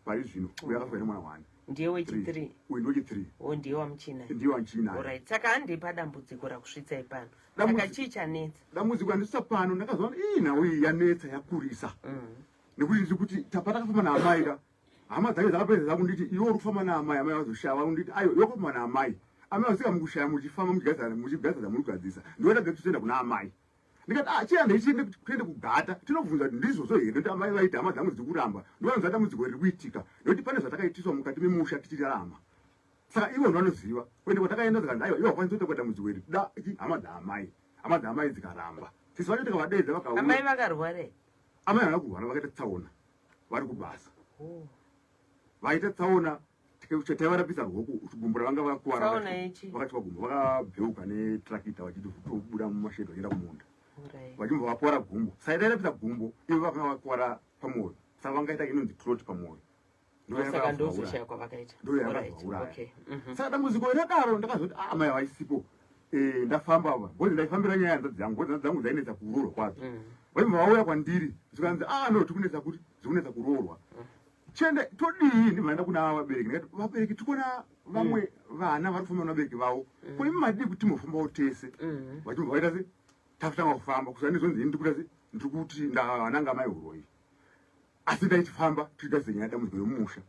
pari zvino, uyo akafirwa nemwana one. Ndiye wechi3? Uyu ndewechi3. O, ndiye wamuchinaye? Ndiye wamuchinaye. Alright, saka handei padambudziko rakusvitsai pano. Saka chii chanetsa? Dambudziko randisvitsa pano, ndakazoona ii nhau iyi yanetsa, yakurisa, nekuti ndiri kuti tapatakafamba naamai ka, hama dzake dzakapedza dzakunditi, iwe uri kufamba naamai, amai vazoshaya. Vakunditi, aiwa, iwe kufamba naamai, amai vasvika mukushaya, muchifamba muchigadzira, muchigadzira zvamuri kugadzisa, ndoenda tizoenda kuna amai. Ndikati, ah, chienda chiende, tiende kugata tinobvunza kuti ndizvozvo here, nekuti amai vaiti hama dzangu dziri kuramba. Ndovanzwa dambudziko riri kuitika nekuti pane zvatakaitiswa mukati memusha tichirarama. Saka ivo ndovanoziva kuende kwatakaenda. Zikanzi, aiwa, ivo hakwanisi kuita dambudziko iri, da hama dzaamai. Hama dzaamai dzikaramba. Sisi vacho tikavadeedza, vakauya. Amai vakarwara here? Amai havana kurwara, vakaita tsaona vari kubasa. Oh. Vaita tsaona, taivarapisa ruoko, gumbo ravanga vakakuvara. Tsaona yechi? Vakatyiwa gumbo, vakabheuka netrakita vachitobuda mumashedhi vachienda kumunda. Vachibva vakuvara gumbo. Saka tairapisa gumbo, ivo vakanga vakuvara pamwoyo, saka vangaita inonzi clot pamwoyo. Saka ndozoshaya kwavakaita. Ndoyakavauraya. Okay. Saka dambudziko rakadaro, ndakazoti, ah, amai vaisipo. Ndafamba ava because ndaifambira nyaya yanzadzi dzangu, because hanzadzi dzangu dzainetsa kuroorwa kwadzo. Vaibva vauya kwandiri, zvikanzi, ah, no, tikunetsa kuti zikunetsa kuroorwa, chiende todii? Ndibva ndaenda kuna vabereki, ndikati, vabereki, tikuona vamwe vana vari kufamba nevabereki vavo, ko imi madii kuti timbofambawo tese? Vachibva vaita se takutanga kufamba kusvika ndizonzi ini ndikuita se ndiri kuti ndananga mai uroyi. Asi ndaitifamba tichigadzira nyaya dambudziko remumusha.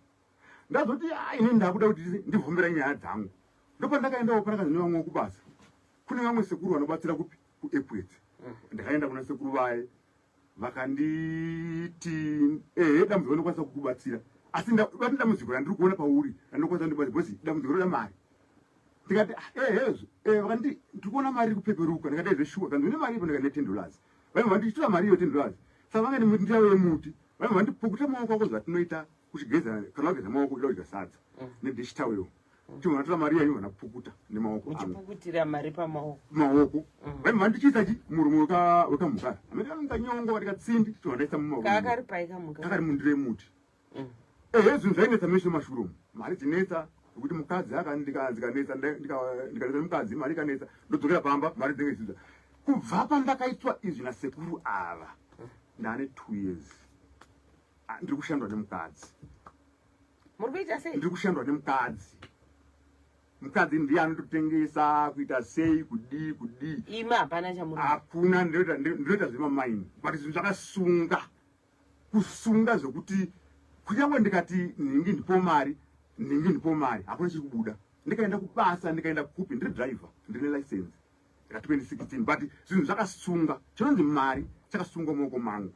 Ndazoti ah, ini ndakuda kuti ndivhomera nyaya dzangu. Ndopandakaendawo pandakanzi nevamwe kubasa. Kune vamwe sekuru vanobatsira kupi kuEpworth. Ndakaenda kuna sekuru vaye vakanditi ehe dambudziko ndinokwanisa kukubatsira asi vati dambudziko randiri kuona pauri randinokwanisa kundibatsira because dambudziko roda mari. Ndikati ah, ehe eh, vakanditi ndiri kuona mari iri kupeperuka. Ndikati zveshuwa kanzi une mari ipo ndikati ne $10. Vaibva vanditora mari iyo $10. Saka vanga nemundiro yemuti vaibva vandipukuta maoko ako zvatinoita kuchigeza kana wageza maoko uchida kudya sadza nedish towel. Chibva vatora mari yayo vanapukuta nemaoko angu. Muchipukutira mari pamaoko. Maoko. Vaibva vandichiisa chi muromo wekamhuka. Amene anonga nyongo vati katsindi chibva ndaisa mumaoko. Kakari pai kamhuka. Kakari mundiro yemuti. Ehe zvinhu zvainetsa meshe mashure umu. Mari dzinetsa nekuti mukadzi akandikanetsa ndikanetsa nemukadzi mari ikanetsa ndodzokera pamba mari dzinenge dzichidza. Kubva pandakaitwa izvi nasekuru ava ndane 2 years. Ah, ndiri kushandwa nemukadzi. Muri kuita sei? Ndiri kushandwa nemukadzi. Mukadzi ndiye anototengesa kuita sei kudii kudii. Imi hapana chamuri. Hakuna ndinoita zvemamaini but zvinhu zvakasunga. Kusunga zvekuti kunyange ndikati nhingi ndipo mari nhingi ndipo mari hakuna chiri kubuda. Ndikaenda kubasa ndikaenda kupi ndiri driver ndine license ra 2016 but zvinhu zvakasunga chinonzi mari chakasungwa mumaoko mangu.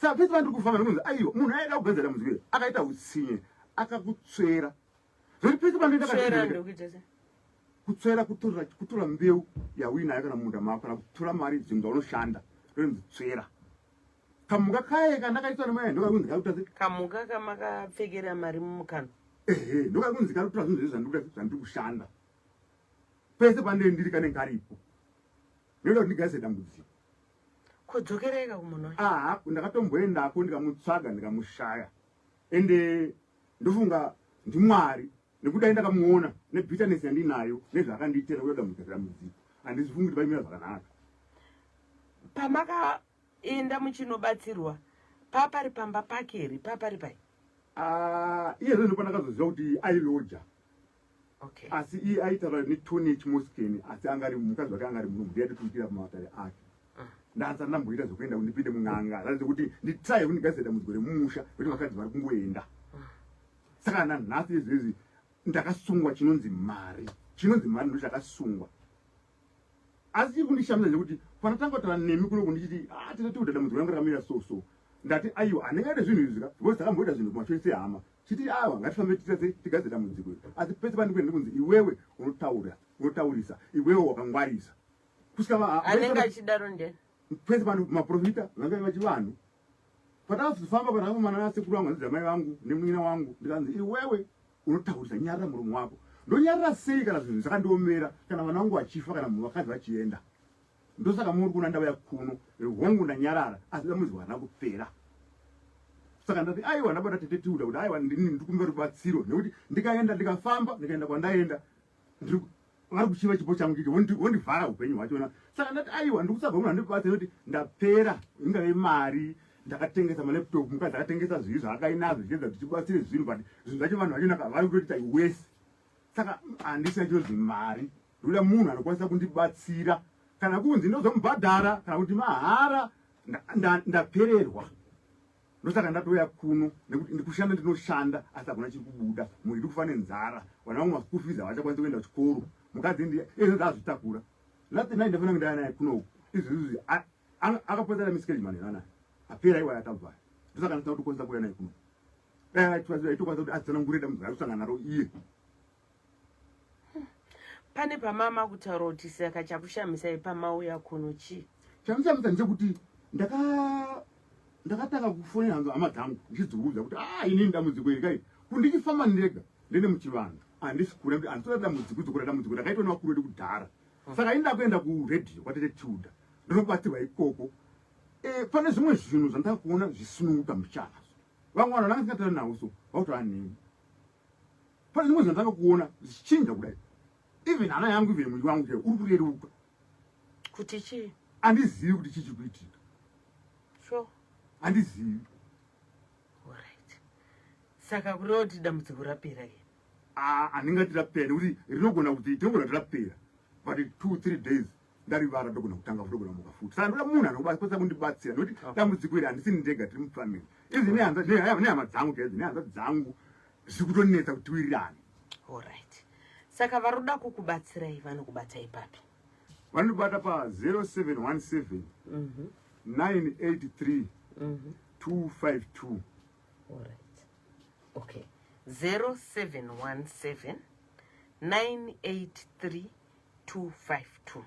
Saka pese pandiri kufamba ndikunzi aiwa munhu aida kugadzira dambudziko iri akaita utsinye akakutsvera zvekuti pese pandoenda kutsvera kutora kutora mbeu yauinayo kana mumunda mako kana kutora mari zvinhu zvaunoshanda ndonzi tsvera kamuka kaye kandakaitwa nemai ndokakunzi kakuita kamuka kamakapfekera mari mumukanwa ehe ndokakunzi kakutora zvinhu zvese zvandiri zvandiri kushanda pese pandee ndiri kanenge karipo ndoda kuti ndigadzise dambudziko. Kodzokerai ka kumunhu wacho. Aha, ndakatomboendako ndikamutsvaga ndikamushaya. Ende ndofunga ndiMwari nekuti dai ndakamuona nebitterness yandinayo nezvaakandiitira kuda dambudziko dambudziko handizifungi kuti vaimira zvakanaka. Pamakaenda muchinobatsirwa papari pamba pake here papari pai? Ah, iye zvino pandakazoziva kuti ailoja Okay. Asi iye aitaura netone yechimoskeni asi anga ari mukadzi wake anga ari muno ndiye aitoturikira pamatare ake. Ndasati ndamboita zvekuenda kuti ndipinde mun'anga zvazi kuti nditry kuti ndigadzire dambudziko remumusha kuti vakadzi vari kungoenda. Saka nanhasi izvezvi ndakasungwa chinonzi mari. Chinonzi mari ndochakasungwa. Asi chiri kundishamisa ndechekuti pandatanga kutaura nemi kuno kundichiti ah tete kuti dambudziko rangu rakamira so so. Ndati aiwa handingaite zvinhu izvi ka because takamboita zvinhu kumashure sehama. Chiti aiwa ngatifambe tiite sei tigadzire dambudziko iri. Asi pese pandikuenda ndikunzi iwewe unotaura unotaurisa iwewe wakangwarisa. Kusvika anenge achidaro ndiani? Pese pano maprofita vanga vachivanhu. Patakazofamba pandakafamba nasekuru vangu hanzi dzamai vangu nemunin'ina wangu ndikanzi iwewe unotaurisa nyarara muromo wako. Ndonyarara sei kana zvinhu zvakandiomera kana vana vangu vachifa kana vakadzi vachienda. Ndosaka muri kuona ndauya kuno hongu ndanyarara asi dambudziko harina kupera. Saka ndati aiwa ndabata tete Tilda kuti aiwa ndini ndikumbira rubatsiro nekuti ndikaenda ndikafamba ndikaenda kwandaenda ndiri vari kuchiva chipo changu icho vondivhara upenyu hwachona. Saka ndati aiwa ndikutsvaga munhu andibatsira nekuti ndapera ingave mari ndakatengesa malaptop mukadzi akatengesa zvivi zvaakainazvo zvichiedza kuti tibatsire zvinhu but zvinhu zvacho vanhu vachonaka vari kutoita wese. Saka handisina chinonzi mari ndoda munhu anokwanisa kundibatsira kana kunzi ndozomubhadhara kana kuti mahara ndapererwa ndosaka ndatouya kuno nekuti ndikushanda ndinoshanda asi hakuna chiri kubuda mhuri iri kufa nenzara vana vangu maschool fees havachakwanisi kuenda kuchikoro mukadzi ndiye izvo ndazvitakura last night ndafanira kuenda naye kuno uku izvizvi akapotsa miscarriage manheru anaya apera iwaya atabva ndosaka ndisina kutokwanisa kuuya naye kuno dai aitokwanisa kuti atsanangure dambudziko raari kusangana naro iye. Pane pamama kutaura kuti saka chakushamisai pamauya kuno chii? Chamushamisa ndechekuti ndakatanga kufonera hama dzangu ndichidziudza kuti ah inini dambudziko iri kai kundichifamba ndega ndine muchivanhu handisi kura kuti handisora dambudziko idzokora dambudziko ndakaitwa nevakuru vedu kudhara saka ini ndakuenda kuredhiyo kwatete Tilda ndinobatsirwa ikoko e, pane zvimwe zvinhu zvandakakuona zvisununguka muchana vamwe vanhu vandanga ndisingatauri navo so vakutora neni pane zvimwe zvinhu zvandanga kuona zvichinja kudai even hana yangu even muviri wangu chaiwo uri kureruka kuti chii handizivi kuti chii chiri kuitika sure handizivi alright saka kureva kuti dambudziko rapera ke Ah, handingati rapera nekuti rinogona kuti tinogona kuti rapera but 2 3 days ndarivara ndogona kutanga futi ndogona muka futi saka ndoda munhu anokwanisa kundibatsira nekuti dambudziko iri handisini ndega tiri mufamily. Izi nehama dzangu chaidzo, nehama dzangu zviri kutonetsa kuti tiwirirane. Alright, saka vari kuda kukubatsirai vanokubatai papi? Vanobata pa 0717 983 252. Alright, okay, 0717 983 252.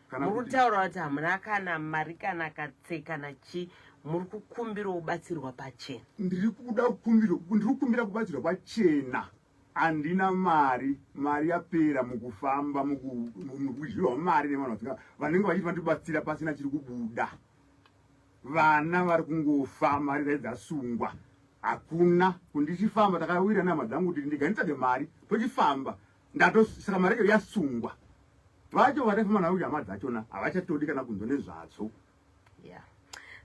Kana Muri kutaura kuti hamuna kana mari kana katseka kana chii, muri kukumbira kubatsirwa pachena? Ndiri kuda kukumbira, ndiri kukumbira kubatsirwa pachena. Handina mari, mari yapera mukufamba, mukudyiwa mari nevanhu vanenge vachiti vandibatsira pasina chiri kubuda. Vana vari kungofa, mari dai dzasungwa, hakuna kundichifamba. Takawira nehama dzangu kuti ndiga nditsvage mari tochifamba, ndato saka mari yacho yasungwa. Vacho vataifamba navo kuti hama dzachona havachatodi kana kunzwa nezvadzo. Yeah,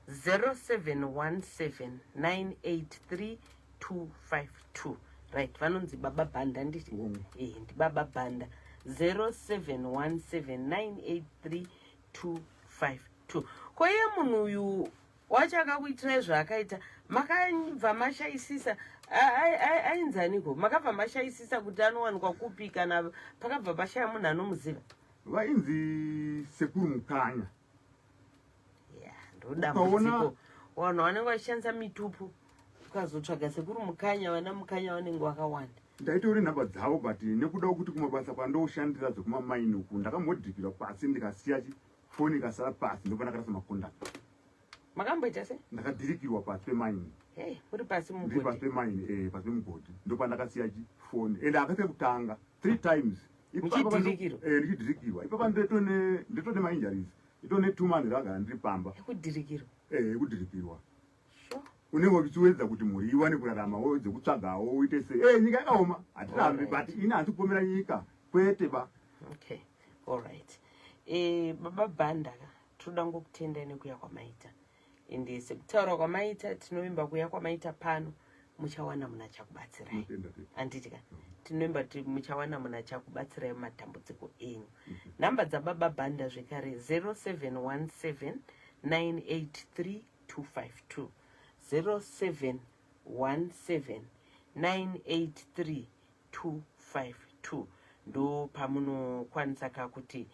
0717 983 252, right? Vanonzi Baba Bhanda, nditi? Eh, ndibaba Bhanda, 0717 983 252. Ko iye munhu uyu wacho akakuitirai zvaakaita, makabva mashayisisa ainzaniko? Makabva mashayisisa kuti anowanikwa kupi, kana pakabva pashaya munhu anomuziva? Vainzi Sekuru Mukanya. Yeah, ndodambudziko, vanhu vanenge vachishandisa mitupo. Ukazotsvaga Sekuru Mukanya, vana Mukanya vanenge vakawanda. Ndaitori nhamba dzavo, but nekuda kwekuti kumabasa kwandoshandira dzekumamaini uku, ndakambodhikirwa pasi, ndikasiya foni ikasara pasi, ndopandakarasa macontact. Makamboita se? Ndakadhirikirwa pasi pemaini. Hey, uri pasi? Ndiri pasi Mugodhi? pemaini, eh, pasi pemugodhi, ndopandakasiya foni, ende akasiya kutanga three times. Ipapa Muchidhirikirwa? Eh, ndichidhirikirwa. Ipapa nditone mainjuries, nditone 2 months ndakagara ndiri pamba. Ekudhirikirwa? Eh, ekudhirikirwa. Sure. Unenge uchiwedza kuti mhuri iwane kurarama, wedze kutsvagawo uite sei. Eh, nyika yakaoma, hatirambi, Alright. but ini handisi kupomera nyika, kwete ba. Okay, alright. Baba Bhanda ka, toda ngokutendai nekuya kwamaita, ende sekutaura kwamaita, tinovimba kuya kwamaita pano muchawana munhu achakubatsirai. Tinotenda tete. Handiti ka? Tinovimba kuti muchawana munhu achakubatsirai mumatambudziko enyu. Nhamba dzababa Bhanda zvekare, 0717 983 252, 0717 983 252, ndo pamunokwanisa ka kuti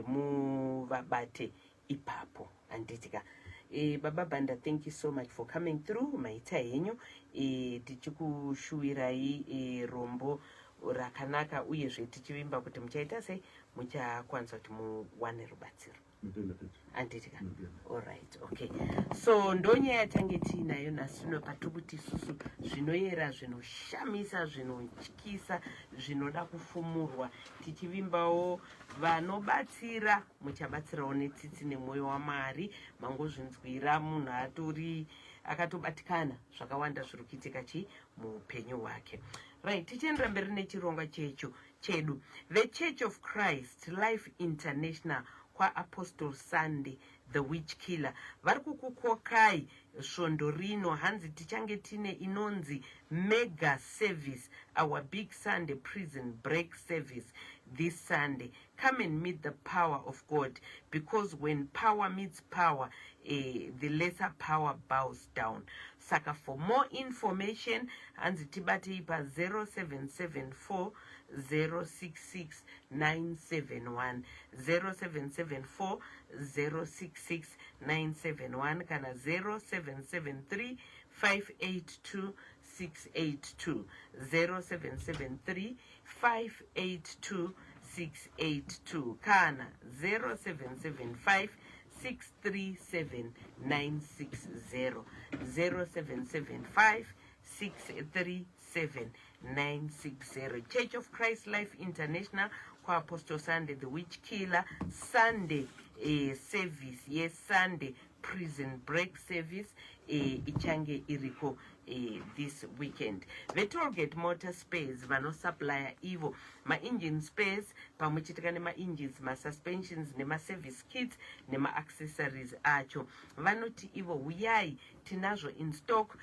muvabate ipapo, handiti ka? Baba Bhanda, thank you so much for coming through. Maita henyu. Tichikushuwirai rombo rakanaka, uyezve tichivimba kuti muchaita sei, muchakwanisa kuti muwane rubatsiro. Tinotenda tete. Handiti ka? Tinotenda. Alright, okay, so ndonyaya yatange tiinayo nhasi uno, patiri kuti isusu zvinoyera, zvinoshamisa, zvinotyisa, zvinoda kufumurwa, tichivimbawo vanobatsira muchabatsirawo netsitsi nemwoyo waMwari. Mangozvinzwira, munhu atori akatobatikana, zvakawanda zviri kuitika chi muupenyu hwake. Right, tichiendera mberi nechirongwa checho chedu, veChurch of Christ Life International kwaApostle Sunday the Witch Killer vari kukukokai svondo rino. Hanzi tichange tine inonzi mega service, our big Sunday prison break service this Sunday. Come and meet the power of God, because when power meets power, the lesser power bows down. Saka for more information, hanzi tibatei pa0774 066 971, 0774 066 971, kana 0773 582 682, 0773 582 682, kana 0775 637 960, 0775 637 960. Church of Christ Life International kwaApostle Sunday the Witch Killer, Sunday service yeSunday prison break service ichange iriko this weekend. VeTollgate Motor Spares vanosupplya ivo maengine spares pamwe chete kana nemaengines, masuspensions, nemaservice kits nemaaccessories acho, vanoti ivo huyai, tinazvo in stock.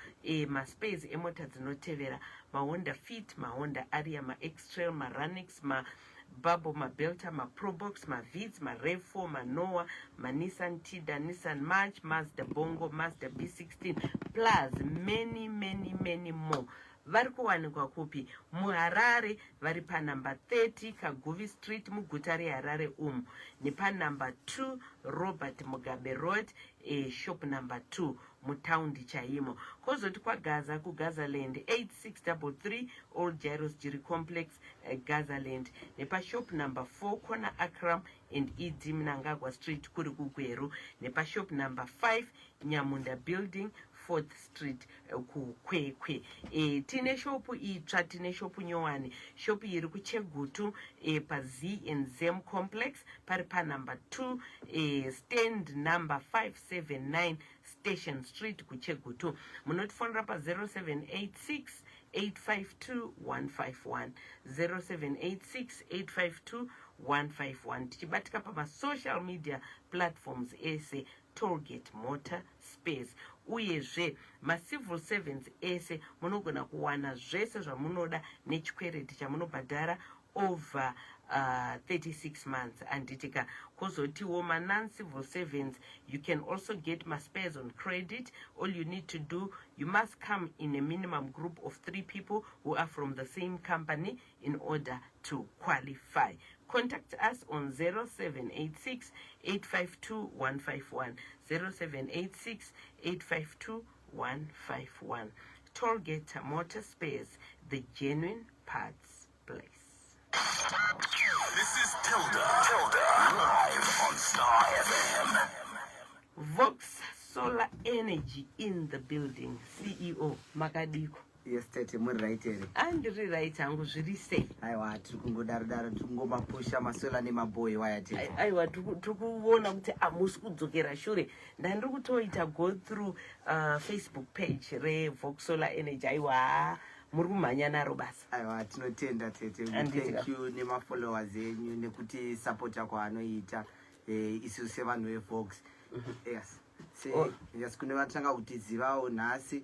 Maspares emota dzinotevera: maHonda Fit, maHonda Aria, maX-Trail, maRunx, Bubble, maBelta, maProbox, maVitz, maRAV4, maNoah, maNissan Tiida, Nissan March, Mazda Bongo, Mazda B16, plus many, many, many more. Vari kuwanikwa kupi? MuHarare vari panumber 30 Kaguvi Street, muguta reHarare umu, nepanumber 2 Robert Mugabe Road, shop number 2 mutaundi chaimo. Kwozoti kwaGaza, kuGazaland, 8633 Old Jairos Jiri Complex, Gazaland, nepashop number 4 corner Akram and ED Mnangagwa Street, kuri kuGweru, nepashop number 5 Nyamunda Building, 4th Street, kuKwekwe. Tine shopu itsva, tine shopu nyowani. Shopu iri kuChegutu, paZnzm Complex, pari panumber 2, stand number 579, Station Street, kuChegutu. Munotifonera pa0786 852 151, 0786 852 151. Tichibatika pamasocial media platforms ese, Tollgate Motor Space. Uyezve macivil servants ese munogona kuwana zvese zvamunoda nechikwereti chamunobhadhara over 36 months, anditika? Kwozotiwo ma-non-civil servants, you can also get maspares on credit. All you need to do, you must come in a minimum group of three people who are from the same company in order to qualify. Contact us on 0786 852 151, 0786 852 151. Tollgate Motor Spares, the genuine parts place. This is Tilda. Tilda. Live on Star FM. Vox Solar Energy in the building. CEO, makadiko? Yes tete, muri right here? Andiri right hangu, zviri sei? Aiwa, tiri kungodaro daro, tiri kungomapusha masolar nemabhoyi waya, tete. Aiwa, tiri kuona kuti hamusi kudzokera shure. Ndandiri kutoita go through Facebook page reVox Solar Energy. Aiwa, muri kumhanya naro basa. Aiwa, tinotenda tete. Handiti. Thank you nemafollowers enyu nekuti sapota kwaanoita isu sevanhu veVox. Yes. Oh. Yes, kune vatanga kutizivawo nhasi,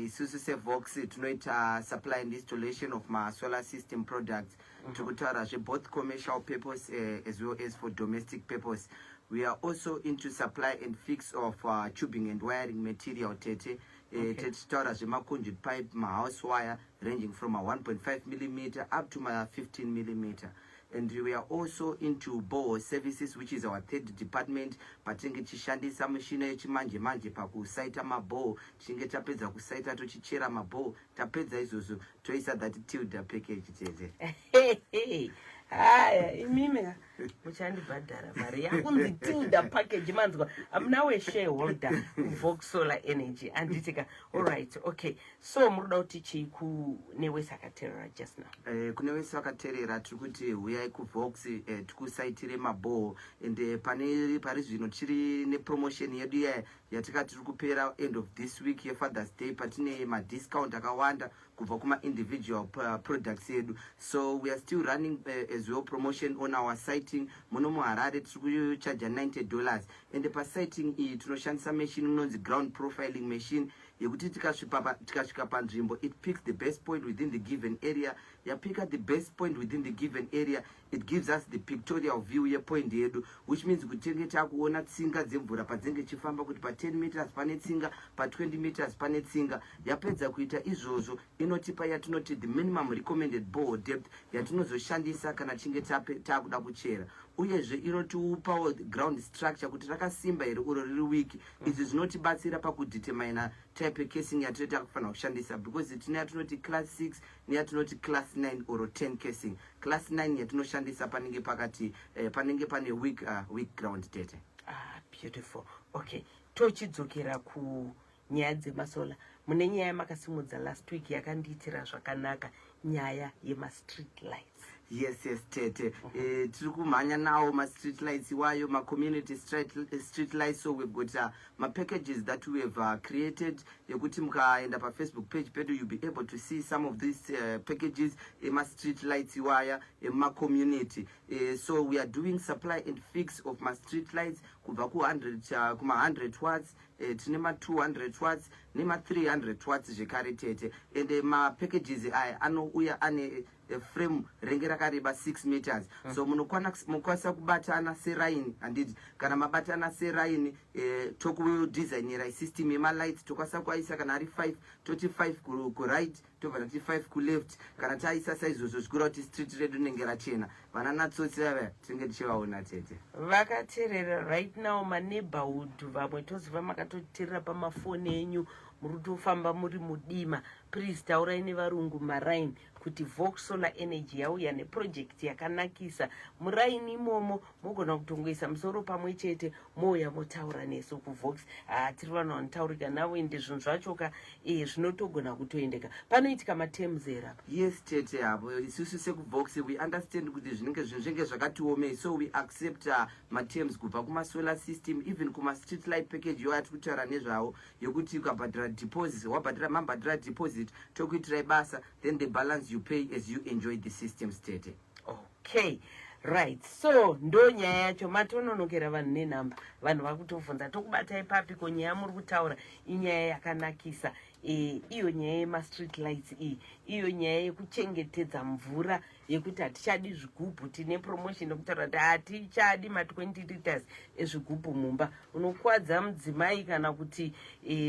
isusu seVox tinoita supply and installation of masolar system products. Tiri kutaura zveboth commercial purpose as well as for domestic purpose. We are also into supply and fix of tubing and wiring material, tete. Tichitaura zvemaconduit pipe, mahouse wire ranging from a 1.5 millimeter up to ma 15 millimeter, and we are also into borehole services, which is our third department, patinenge tichishandisa mishina yechimanje manje pakusaita maborehole. Tichinge tapedza kusaita, tochichera maborehole. Tapedza izvozvo, toisa that Tilda package, tete. Haya, imimi muchandibhadhara mari yakunzi Tilda package. Manzwa, I'm now a shareholder kuVox Solar Energy, anditika? Allright, okay, so muri kuda kuti chii kune wese akateerera just now? Kune vese vakateerera, tiri kuti huyai kuVox, tikusaitire maborehole. And pane pari zvino tiri nepromotion yedu iya yatikati tiri kupera end of this week yeFather's Day, patine madiscount akawanda kubva kuma-individual products edu. So we are still running as well promotion on our sighting. Muno muHarare tiri kuchaja $90, and pasighting iyi tinoshandisa machine inonzi ground profiling machine, yekuti tikasvika panzvimbo, it picks the best point within the given area. Yapika the best point within the given area, it gives us the pictorial view yepoint yedu, which means kuti tinge takuona tsinga dzemvura padzinenge chifamba, kuti pa10 meters pane tsinga, pa20 meters pane tsinga. Yapedza kuita izvozvo, inotipa yatinoti the minimum recommended borehole depth yatinozoshandisa kana tichinge takuda kuchera. Uyezve inotiupawo ground structure, kuti rakasimba here uro riri weak. Izvi zvinotibatsira pakudetermina type yecasing yatinoti takufanira kushandisa, because tine yatinoti class 6 neyatinoti class 9 or 10 casing. Class 9 yatinoshandisa panenge pakati panenge pane weak ground, tete. Ah, beautiful. Okay, tochidzokera kunyaya dzemasolar. Mune nyaya yamakasimudza last week yakandiitira zvakanaka, nyaya yemastreet lights. Yes, tete. Tiri kumhanya nawo mastreet lights iwayo, macommunity street lights. So we've got mapackages that we have created, yekuti mukaenda paFacebook page pedu, you'll be able to see some of these packages emastreet lights iwaya emumacommunity. So we are doing supply and fix of mastreet lights kubva ku100 kuma100 watts. Tine ma200 watts nema300 watts zvekare, tete. Ende mapackages aya anouya ane frame renge rakareba 6 meters. So munokwanisa kubatana seraini, handiti? Kana mabatana seraini, tokudesignera system yemalights. Tokwanisa kuaisa kana ari 5, toti 5 kuright, tobva tati 5 kuleft. Kana taisa saizvozvo, zvikura kuti street redu rinenge rachena. Vana natsotsi vava tinenge tichivaona, tete. Vakateerera right now, maneighborhood vamwe toziva makatoteerera pamafoni enyu, muri kutofamba muri mudima. Please taurai nevarungu maraini kuti Vox Solar Energy yauya neproject yakanakisa. Muraini imomo mogona kutongoisa musoro pamwe chete, mouya motaura nesu kuVox. Ha, tiri vanhu vanotaurika navo, ende zvinhu zvacho ka zvinotogona kutoendeka. Panoitika materms here apa? Yes, tete. Havo isusu sekuVox, we understand kuti zvinenge zvinhu zvinenge zvakatiomei, so we accept materms kubva kumasolar system, even kumastreet light package yo yatiri kutaura nezvawo, yokuti ukabhadhara deposit, wabhadhara, mabhadhara deposit, tokuitirai basa, then the balance you pay as you enjoy the systems, tete. Okay, right, so ndo nyaya yacho. Matononokera vanhu nenhamba, vanhu vakutobvunza tokubatai papi. Ko nyaya muri kutaura inyaya yakanakisa. Iyo nyaya yemastreet lights iyi, iyo nyaya yekuchengetedza mvura, yekuti hatichadi zvigubhu. Tine promotion yekutaura kuti hatichadi ma20 liters ezvigubhu mumba. Unokwadza mudzimai kana kuti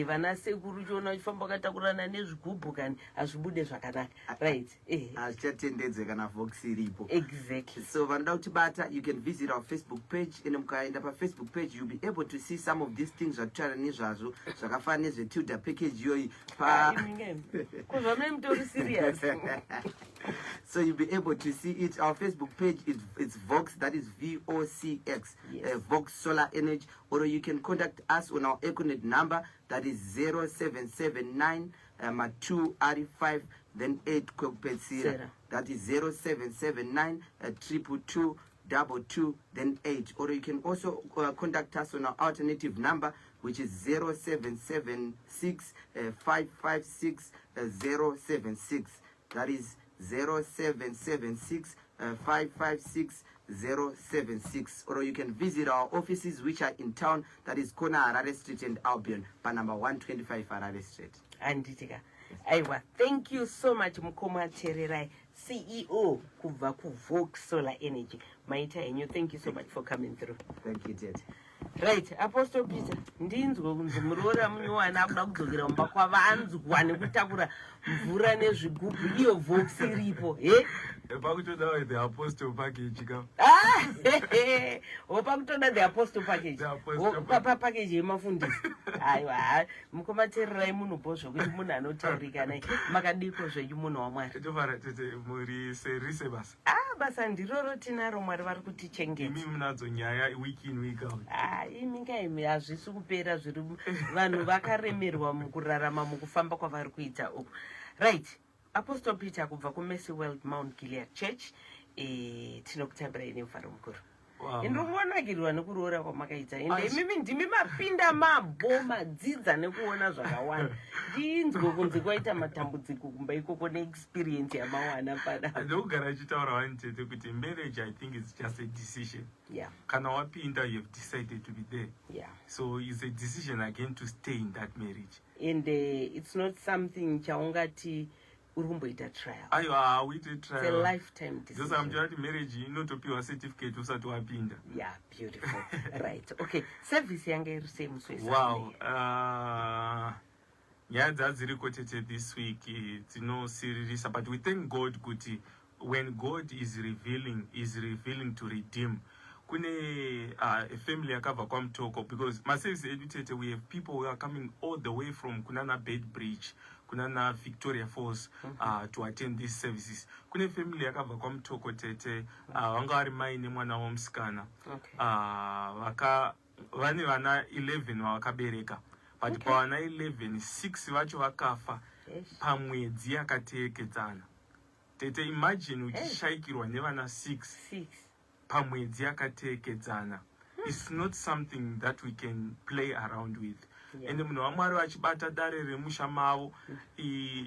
vana sekuru, chiona uchifamba wakatakurana nezvigubhu, kani hazvibude zvakanaka, right? Hazvichatendedzwe kana Vox iripo. Exactly. So vanoda kutibata, you can visit our Facebook page. Ende mukaenda paFacebook page, you'll be able to see some of these things zvatitaura nezvazvo, zvakafanana nezveTilda package iyoyi pa Ko zvamai mutori serious. So you'll be able to see it. Our Facebook page is, it's Vox, that is VOCX, Vox Solar Energy. Or you can contact us on our Econet number, that is 0779 2 r5 then 8 kwekupedzisira. Sera. That is 0779 222 22 then 8. Or you can also contact us on our alternative number, which is 0776 556 076. That is 0776 556 076. Or you can visit our offices, which are in town, that is corner Harare Street and Albion, pa number 125 Harare Street. Handiti ka? Aiwa, thank you so much, mukoma Tererai, CEO kubva kuVox Solar Energy. Maita henyu, thank you so much for coming through. Thank you, tete. Right, Apostle Peter, ndinzwe kunzi muroora munyowani akuda kudzokera mumba kwavanzwa nekutakura mvura nezvigubhu, iyo Vox iripo he? Pakutoda the apostle package ka. Ah, pakutoda the apostle package. The apostle Package yemafundisi. Aiwa, ha, mukoma Tererai munhu bo zvokuti munhu anotaurika nai. Makadiko zvenyu, munhu waMwari? Tofara, tete. Muri serise basa? Ah, basa ndiroro tinaro, Mwari vari kutichengeta. Imi munadzo nyaya week in, week out. Ah, imi ngaimi, hazvisi kupera. Zviri vanhu vakaremerwa mukurarama, mukufamba kwavari kuita uku. Right, Apostle Peter kubva kuMercy World Mount Gilead Church, tinokutambirai nemufaro mukuru. Ndiri kungonakirwa nekuroora kwamakaita. Ende imimi ndimi mapinda mabo, madzidza nekuona zvakawanda. Ndinzwe kunzi kwaita matambudziko kumba ikoko neexperience yamawana pana. Ndokugara ichitaura wani, tete, kuti marriage, I think it's just a decision. Kana wapinda, you have decided to be there. So it's a decision again to stay in that marriage. And it's not something chaungati uri kumboita trial. Aiwa, hauite It's a trial. lifetime Ndosaka decision. muchiona kuti marriage inotopiwa certificate usati wapinda. Yeah, beautiful. Right, okay, service yanga iri sei musi Wow. weSunday? Nyaya dzadziriko, tete, this week dzinosiririsa, but we thank God kuti when God is revealing, is revealing to redeem. Kune a family yakabva kwaMutoko, because maservice edu, tete, we have people who are coming all the way from kunana Beitbridge, kunana Victoria Falls, to attend these services. Kune family yakabva kwaMutoko, tete, vanga vari mai nemwana womusikana. Vaka vane vana 11 vavakabereka, but pavana 11, 6 vacho vakafa pamwedzi yakateekedzana. Tete, imagine uchishayikirwa nevana 6 Six. pamwedzi yakateekedzana. It's not something that we can play around with. Ende munhu waMwari vachibata dare remusha mavo,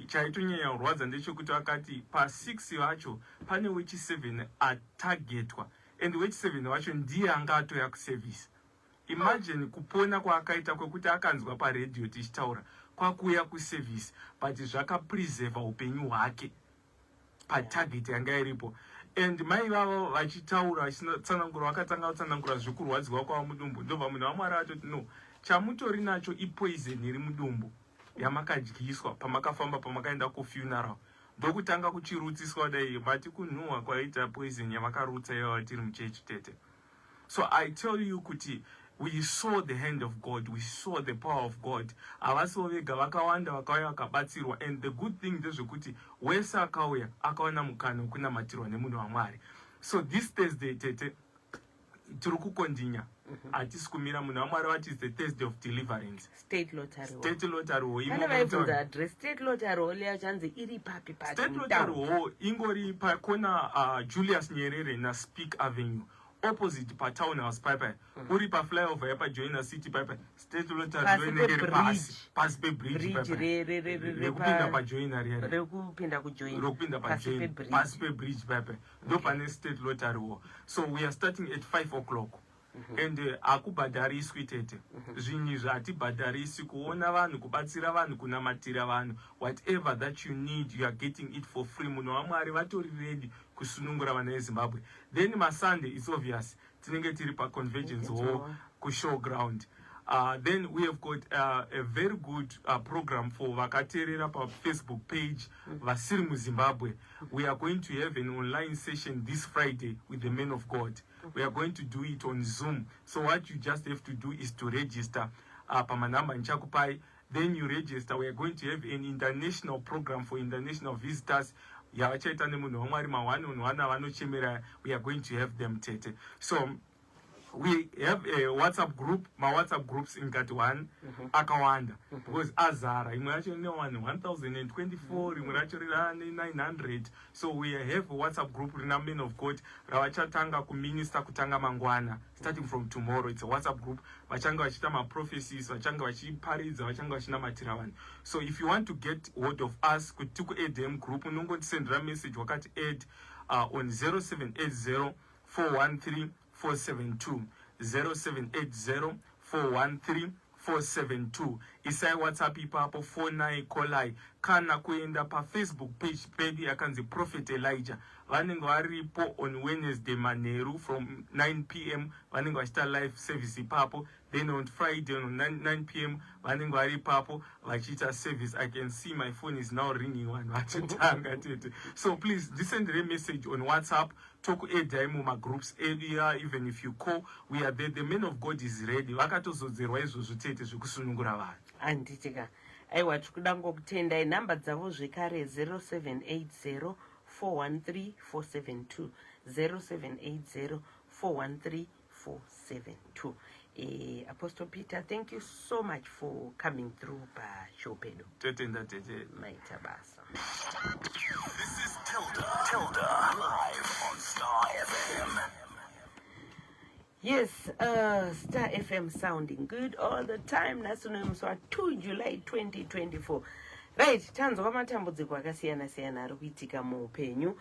chaitonyanya kurwadza ndechekuti vakati pa6 vacho pane wechi7 atagetwa, and wechi7 wacho ndiye anga atoya kuservice. Imagine kupona kwaakaita kwekuti akanzwa paredhiyo tichitaura kwakuuya kuservice, but zvakapreserva upenyu hwake patarget yanga iripo. And mai vavo vachitaura vachitsanangura, vakatanga kutsanangura zvekurwadziwa kwavo mudumbu, ndobva munhu waMwari atoti, "No, chamutori nacho ipoison iri mudumbu yamakadyiswa pamakafamba, pamakaenda kufuneral." Ndokutanga kuchirutsiswa kudai, mati kunhuhwa kwaita poison yamakarutsa ivava tiri muchechi, tete. So I tell you kuti we saw the hand of God, we saw the power of God. Havasiwo vega, vakawanda vakauya vakabatsirwa. And the good thing ndezvekuti wese akauya akawana mukana wekunamatirwa nemunhu waMwari. So this Thursday, tete, tiri kukondinya, hatisi kumira. Munhu waMwari vati is the Thursday of deliverance. State Lottery Hall. State Lottery Hall. Pane vaibvunza address, State Lottery Hall yachanzi iri papi pacho? State Lottery Hall ingori pakona Julius Nyerere naSpeke Avenue, opposite paTown House paipai, uri paflyover yepaJoina City paipai. State Lottery Pasi inenge iri pebridge. pasi, pasi pebridge. Bridge paipai. Rekupinda paJoina riya. Rekupinda kujoin. Rekupinda pasi pajoin. pebridge. Pasi pebridge paipai ndo pane State Lottery Hall. So we are starting at 5 o'clock and hakubhadhariswi, tete. Zvinhu izvi hatibhadharisi. Kuona vanhu, kubatsira vanhu, kunamatira vanhu, whatever that you need, you are getting it for free. Munhu waMwari vatori ready kusunungura vana veZimbabwe. Then maSunday, it's obvious, tinenge tiri paConvergence Hall Hall. Kushow ground. Then we have got a very good program for vakateerera paFacebook page vasiri muZimbabwe. We are going to have an online session this Friday with the men of God. We are going to do it on Zoom. So what you just have to do is to register pamanhamba ndichakupai. Then you register. We are going to have an international program for international visitors yavachaita nemunhu waMwari, ma1 on 1 avanochemera. We are going to have them, tete. So we have a WhatsApp group, mawhatsapp groups ingati one akawanda because azara. Imwe yacho ine vanhu 1024, rimwe racho rine 900. So we have a WhatsApp group rina men of God ravachatanga kuminister kutanga mangwana, starting from tomorrow. It's a WhatsApp group vachange vachiita maprophecies, vachange vachiparidza, vachange vachinamatira vanhu. So if you want to get hold of us kuti tikuadd group, unongotisendera message wakati "add" on 0780 413 472, 0780 413 472. Isai WhatsApp ipapo, fonai, callai, kana kuenda paFacebook page pedu yakanzi Prophet Elijah. Vanenge varipo on Wednesday manheru from 9 p.m., vanenge vachiita live service ipapo. Then on Friday on 9 p.m. vanenge vari ipapo vachiita service. I can see my phone is now ringing, vanhu vachitanga, tete. So please ndisendere message on WhatsApp, tokuaddai mumagroups edu ya. Even if you call, we are there. The man of God is ready. Vakatozodzerwa izvozvo, tete, zvekusunungura vanhu. Handitika, aiwa, tiri kuda ngokutendai. Nhamba dzavo zvekare, 0780 413 472, 0780 413 472. Apostle Peter, thank you so much for coming through pashow pedu. Totenda, tete. Maita basa. This is Tilda. Tilda. Live on Star FM. Yes, Star FM, sounding good all the time. Nhasi uno musi wa2 July 2024. Right, tanzwa matambudziko akasiyana-siyana ari kuitika muupenyu.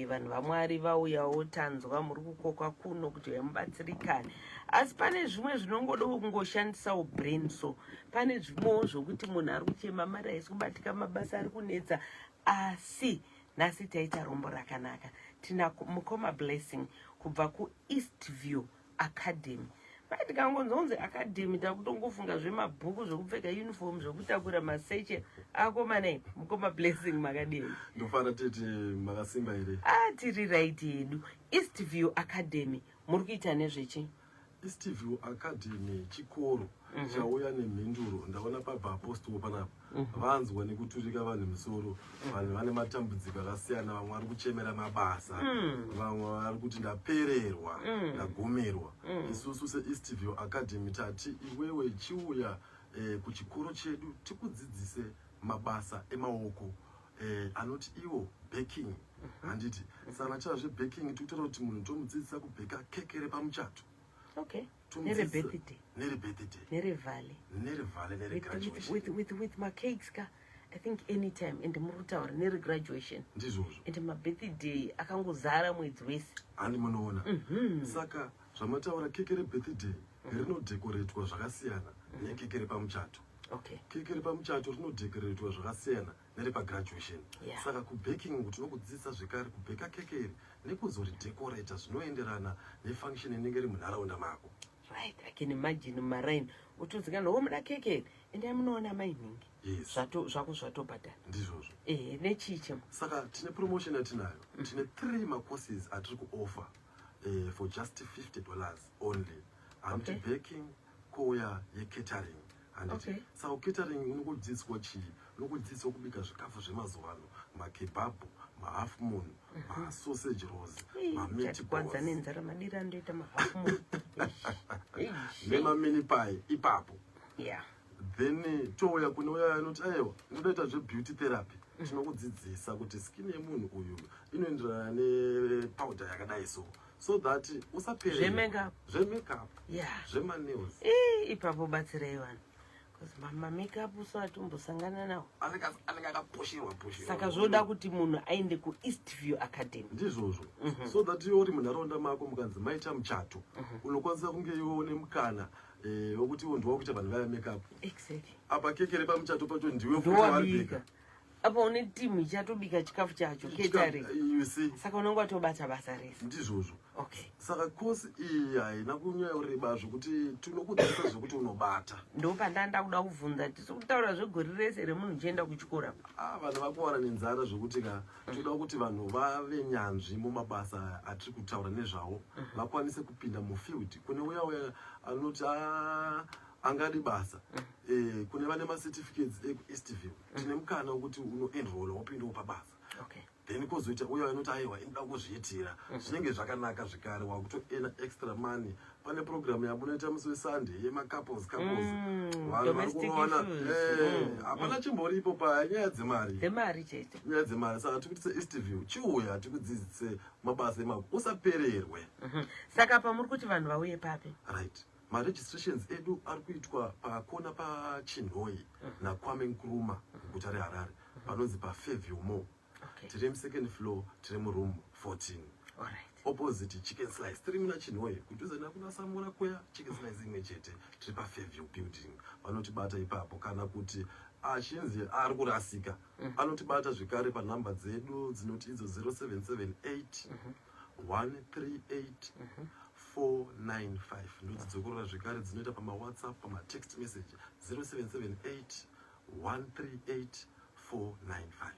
Vanhu vaMwari vauyawo, tanzwa muri kukokwa kuno kuti mubatsirikane. Asi pane zvimwe zvinongodawo kungoshandisawo brain. So pane zvimwewo zvokuti munhu ari kuchema, mari haisi kubatika, mabasa ari kunetsa. Asi nhasi taita rombo rakanaka, tina mukoma Blessing kubva kuEastview Academy. Mai, tikangonzonzi academy, takutongofunga zvemabhuku, zvekupfeka uniform, zvekutakura maseche akomanai. Mukoma Blessing, makadini? Ndofara, tete. Makasimba here? A, tiri right yedu. Eastview Academy, muri kuita nezvechi? Eastview Academy chikoro chauya nemhinduro. Ndaona pabva Apostle panapa, vanzwa nekuturika vanhu misoro. Vanhu vane matambudziko akasiyana, vamwe vari kuchemera mabasa, vamwe vari kuti ndapererwa, ndagumirwa. Isusu seEastview Academy tati iwewe chiuya kuchikoro chedu tikudzidzise mabasa emaoko anoti iwo baking, handiti? Saka chazvebaking, tikutaura kuti munhu tomudzidzisa kubheka keke repamuchato. Nerebirthday. Nerebirthday. Nerevale. Nerevale, neregraduation. With macakes ka, I think anytime. And muri kutaura neregraduation. Ndizvozvo. And mabirthday akangozara mwedzi wese. Handi munoona? Saka zvamataura, keke rebirthday. Rinodekoretwa zvakasiyana nekeke repamuchato. Keke repamuchato rinodekoretwa zvakasiyana nerepagraduation. Saka kubaking uku tinokudzidzisa zvekare kubheka keke iri nekuzoridekoreta zvinoenderana nefunction inenge iri munharaunda mako. Right, I can imagine mumaraini utozikanwa wo muda keke iri, endai munoona mai nhingi. Zvako zvatobhadhara. Ndizvozvo. Ehe, nechii chemo? Saka tine promotion yatinayo. Tine three macourses atiri kuoffer for just $50 only. Handiti? Baking, kouya yecatering, handiti? Saka catering unokudzidziswa chii? Unokudzidziswa kubika zvikafu zvemazuva ano, makebhabhu, mahalf moon, masausage rolls, mameatballs nenzara madira andoita mahalf moon. Nemamini pie ipapo. Then touya kune uya anoti, "Aiwa, ndinoita zvebeauty therapy." Tinokudzidzisa kuti skin yemunhu uyu inoenderana nepowder yakadai, so that usapere. Zvemakeup. Zvemakeup, zvemanails. Ipapo batsirai vanhu, because mamakeup usati umbosangana nawo. Anenge akapushirwa pushirwa. Saka zvoda kuti munhu aende kuEastview Academy. Ndizvozvo, so that iwe uri munharaunda mako, mukanzi maita muchato, unokwanisa kunge iwe une mukana wekuti iwe ndiwa kuita vanhu vaya makeup. Apa keke repamuchato pacho ndiwe futi Ndowabika. waribika. Apa une timu ichatobika chikafu chacho, catering. You see? Saka unenge watobata basa rese. Ndizvozvo. Saka kosi iyi haina kunyanya kureba zvokuti tinokudzidzisa zvekuti unobata. Ndopandanda kuda kubvunza, tisi kutaura zvegore rese remunhu uchienda kuchikora? Ah, vanhu vakuwana nenzara zvokuti ka toda kuti vanhu vave nyanzvi mumabasa atiri kutaura nezvawo, vakwanise kupinda mufield. Kune uya uya anoti, "Ah, angadi basa," kune vane macertificates ekuEastview, tine mukana wekuti unoenrola wopindawo pabasa. Then kwozoita uya anoti, "Aiwa, inoda kuzviitira," zvinenge zvakanaka zvekare, wakutoena extra money. Pane program yamunoita musi weSunday yemacouples couples. Vanhu vari Domestic kurowana. issues. Hapana chimboripo panyaya dzemari. Dzemari chete. Nyaya dzemari. Saka tikuti seEastview, chiuya tikudzidzise mabasa emako, usapererwe. Saka pamuri kuti vanhu vauye papi? Right, maregistrations edu ari kuitwa pakona paChinhoi naKwame Nkrumah muguta reHarare, panonzi paFairview Mall. Tiri musecond floor, tiri muroom 14, opposite Chicken Slice. Tiri muna Chinhoi, kudhuze nakuna Samora kuya, Chicken Slice imwe chete. Tiri paFairview building, vanotibata ipapo. Kana kuti achinzi ari kurasika, anotibata zvekare panhamba dzedu dzinoti idzo 0778 138 495. Ndodzidzokorora zvekare, dzinoita pamawhatsapp, pamatext message, 0778 138 495.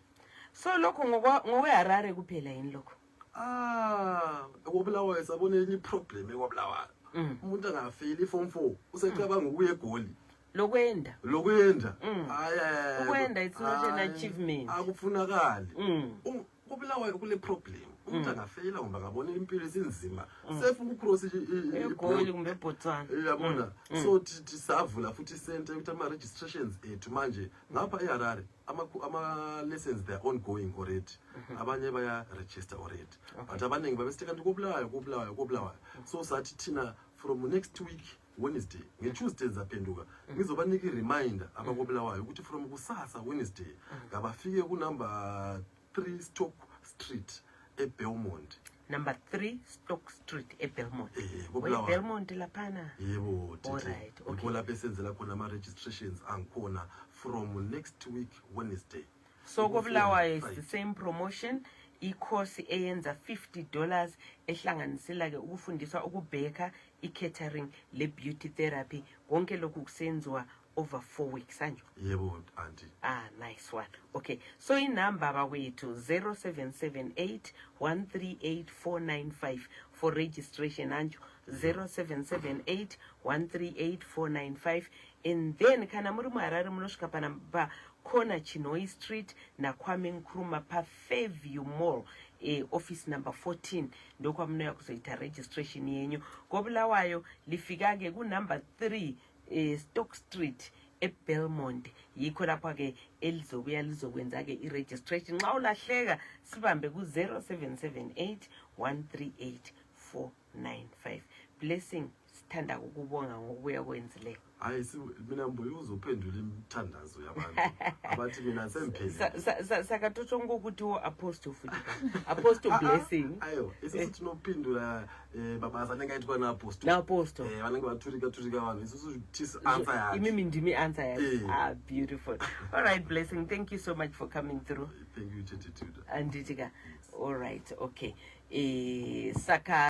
So lokho ngokweHarare kuphela yini lokho? Ah, koBulawayo sabona enye iproblem ekwaBulawayo. Umuntu angafeyili iform 4, usecabanga ukuya eGoli. Lokwenda. Lokuyenda. Hayi, hayi. Ukwenda, it's not an Hayi, achievement. akufunakali. KoBulawayo kule problem, umuntu angafeyila kumbe angabona impilo isinzima, sefuna ukucross eGoli kumbe eBotswana. Uyabona? So tisavula futhi center yokuthi ama-registrations ethu manje ngapha eHarare, ama-lessons, they are ongoing already. Abanye baya-register already, but abaningi babesithi kanti koBulawayo, koBulawayo, koBulawayo. So sathi thina from next week Wednesday, ngeTuesday ngizaphenduka ngizobanika i-reminder abakoBulawayo ukuthi from kusasa Wednesday ngabafike kunumber 3 Stock Street eBelmont. Number 3 Stock Street eBelmont. KoBulawayo. Belmont laphana. Yebo, tete. Alright, okay. Yikho lapho esenzela khona ama-registrations angikhona from next week Wednesday. So koBulawayo is the same promotion, icourse eyenza $50 ehlanganisela ke ukufundiswa ukubheka, i-catering le-beauty therapy. Konke lokhu kusenziwa over 4 weeks anje? Yebo, auntie. Ah, nice one. Okay, so inamba bakwethu 0778 138 495 for registration anjo, 0778 138 495. And then kana muri muHarare, munosvika pana pakona Chinhoi Street naKwame Nkrumah paFairview Mall, office number 14, ndokwamunouya kuzoita registration yenyu. KoBulawayo lifika-ke kunumber 3 Stock Street eBelmont, yikho lapho-ke elizobuya lizokwenza-ke i-registration. Nxa ulahleka, sibambe ku-0778 138 495. Blessing, sithanda ukubonga ngokubuya kwenzileyo. Hayi, mina mbuye uzophendula imithandazo yabantu abathi mina semphelile. Saka tochongokutiwo apostle futi, Apostle Blessing. Aiwa, isusu tinopindura mabasa anenge aitwa naapostle. Naapostle. Vanenge vaturika turika vanhu, isusu tisi answer yacho. Imimi ndimi answer yacho. Eh. Ah, beautiful. All right, Blessing, thank you so much for coming through. Thank you, Tete Tilda. Anditika. All right, okay. Saka